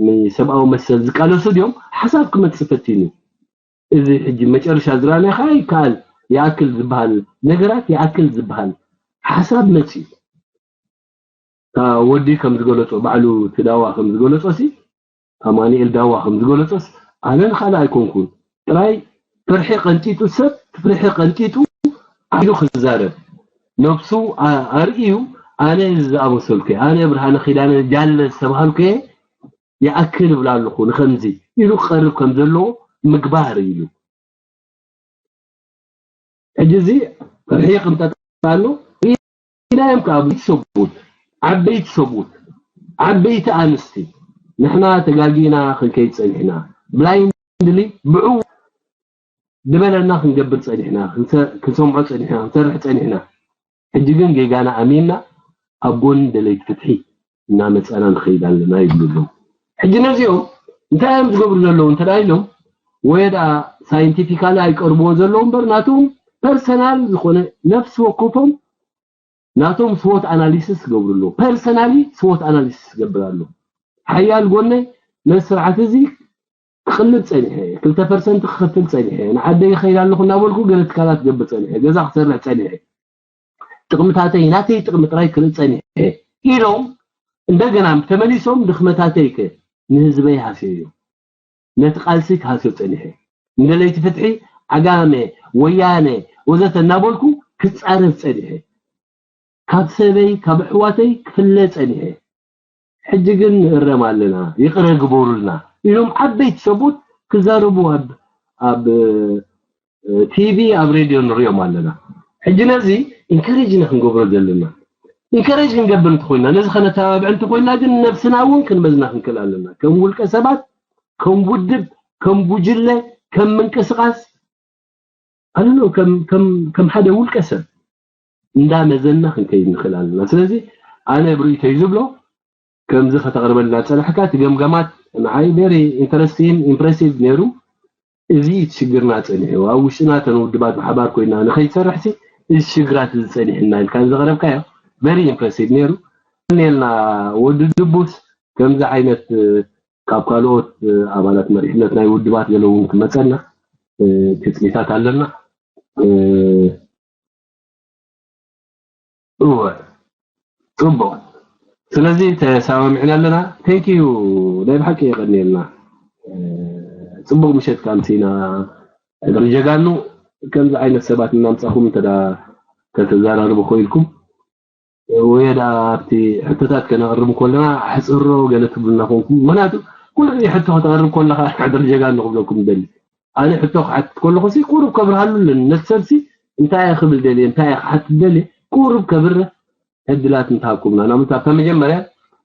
ንሰብኣዊ መሰል ዝቃለሱ ድዮም ሓሳብ ክመጽእ ፈቲኑ። እዚ ሕጂ መጨረሻ ዝረኣናዮ ከዓ ይከኣል ይኣክል ዝበሃል ነገራት ይኣክል ዝበሃል ሓሳብ መፅዩ። ወዲ ከም ዝገለፆ ባዕሉ እቲ ዳዋ ከም ዝገለፆ ሲ ኣማኑኤል ዳዋ ከም ዝገለፆስ ኣነ ንካልእ ኣይኮንኩን ጥራይ ፍርሒ ቀንጢጡ ሰብ ፍርሒ ቀንጢጡ ዓዱ ክዛረብ ነብሱ ኣርእዩ ኣነ ዝኣመሰልኩ ኣነ ብርሃነ ኪዳነ ጃለ ዝተባሃልኩ ይኣክል እብላ ኣለኹ ንኸምዚ ኢሉ ክቐርብ ከም ዘለዎ ምግባር ኢሉ ሕጂ እዚ ርሒቕ እንጠጣ ኣሎ ኢና እዮም ከዓ ሰብኡት ዓበይቲ ሰብኡት ዓበይቲ ኣንስቲ ንሕና ተጋጊና ክንከይድ ፀኒሕና ብላይንድሊ ብዑ ዝበለና ክንገብር ፀኒሕና ክንሰምዖ ፀኒሕና ክንሰርሕ ፀኒሕና ሕጂ ግን ጌጋና ኣሚንና ኣብ ጎኒ ደለይቲ ፍትሒ እናመፀና ንኸይድ ኣለና ይብሉ ኣለዉ ሕጂ ነዚኦም እንታይ እዮም ዝገብሩ ዘለዉ እንተ ኢሎም ወይ ደኣ ሳይንቲፊካሊ ኣይቀርብዎ ዘለዉ እምበር ናቶም ፐርሰናል ዝኾነ ነፍሲ ወከፎም ናቶም ስዎት ኣናሊሲስ ዝገብሩ ኣለዉ ፐርሰናሊ ስዎት ኣናሊሲስ ዝገብር ኣሎ ሓያል ጎነይ ነዚ ስርዓት እዚ ክቕልብ ፀኒሐ ክልተ ፐርሰንት ክኸፍል ፀኒሐ ንዓደይ ይኸይድ ኣለኹ እናበልኩ ገለ ትካላት ክገብር ፀኒሐ ገዛ ክሰርሕ ፀኒሐ ጥቕምታተይ ናተይ ጥቕሚ ጥራይ ክርኢ ፀኒሐ ኢሎም እንደገና ተመሊሶም ድኽመታተይ ከ ንህዝበይ ሃስየዮ ነቲ ቃልሲ ክሃስዮ ፀኒሐ ንደለይቲ ፍትሒ ዓጋመ ወያነ ወዘተ እናበልኩ ክፃረፍ ፀኒሐ ካብ ሰበይ ካብ ኣሕዋተይ ክፍለ ፀኒሐ ሕጂ ግን ንእረም ኣለና ይቕረ ግበሩልና ኢሎም ዓበይቲ ሰብኡት ክዛረቡ ኣብ ኣብ ቲቪ ኣብ ሬድዮ ንሪኦም ኣለና ሕጂ ነዚ ኢንከሬጅ ኢና ክንገብሮ ዘለና ኢንከሬጅ ክንገብር እንተኮይና ነዚ ከነተባብዕ እንተኮይና ግን ነብስና እውን ክንመዝና ክንክእል ኣለና ከም ውልቀ ሰባት ከም ውድብ ከም ጉጅለ ከም ምንቅስቃስ ኣለ ከም ከም ከም ሓደ ውልቀ ሰብ እንዳመዘና ክንከይድ ንኽእል ኣለና ስለዚ ኣነ ብርእይቶይ ዝብሎ ከምዚ ከተቕርበልና ጸናሕካ እቲ ገምገማት ንዓይ very interesting impressive ነይሩ እዚ እቲ ሽግርና ጸኒሑ ኣብ ውሽጥና ተን ውድባት ብሓባር ኮይና ንኸይሰርሕሲ እዚ ሽግራት እዚ ጸኒሕና ኢልካ ዘቕረብካዮ very impressive ነይሩ ኔልና ወዲ ድቡስ ከምዚ ዓይነት ካብ ካልኦት ኣባላት መሪሕነት ናይ ውድባት ገለ እውን ክመፀና ትፅቢታት ኣለና እወ ፅቡቅ ስለዚ ተሰማሚዕና ኣለና thank you ናይ ብሓቂ የቀንየልና ፅቡቅ ምሸት ካምሲና ሕድሪ ጀጋኑ ከምዚ ዓይነት ሰባት እናምፃኹም እንተ ከተዘራርቡ ኮይልኩም ወይ ደኣ ኣብቲ ሕቶታት ከነቕርብ ከለና ኣሕፅሮ ገለ ትብሉና ኮንኩም ምክንያቱ ኩሉ ግዜ ሕቶ ከተቕርብ ከለካ ሕድሪ ጀጋኑ ክብለኩም ደሊ ኣነ ሕቶ ክሓትት ከለኹ ሲ ቁሩብ ከብርሃሉ ኣለኒ ነቲ ሰብሲ እንታይ እየ ክብል ደልየ እንታይ እየ ክሓትት ደልየ ቁሩብ ከብርህ ዕድላት እንተሃብኩምና ናምታ ካብ መጀመርያ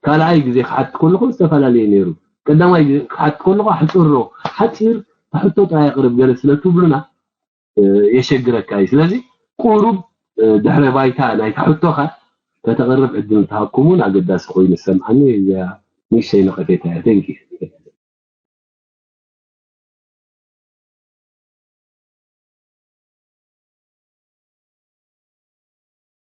ካልኣይ ግዜ ክሓትት ከለኹ ዝተፈላለየ ነይሩ ቀዳማይ ግዜ ክሓትት ከለኹ ኣሕፅሮ ሓፂር ሕቶ ጥራይ ኣቕርብ ገለ ስለ ትብሉና የሸግረካ እዩ ስለዚ ቁሩብ ድሕረ ባይታ ናይታ ሕቶኻ ከተቕርብ ዕድል እንተሃብኩም እውን ኣገዳሲ ኮይኑ ዝሰምዓኒ እዚኣ ንእሽተይ ነቐፌታ እያ thank you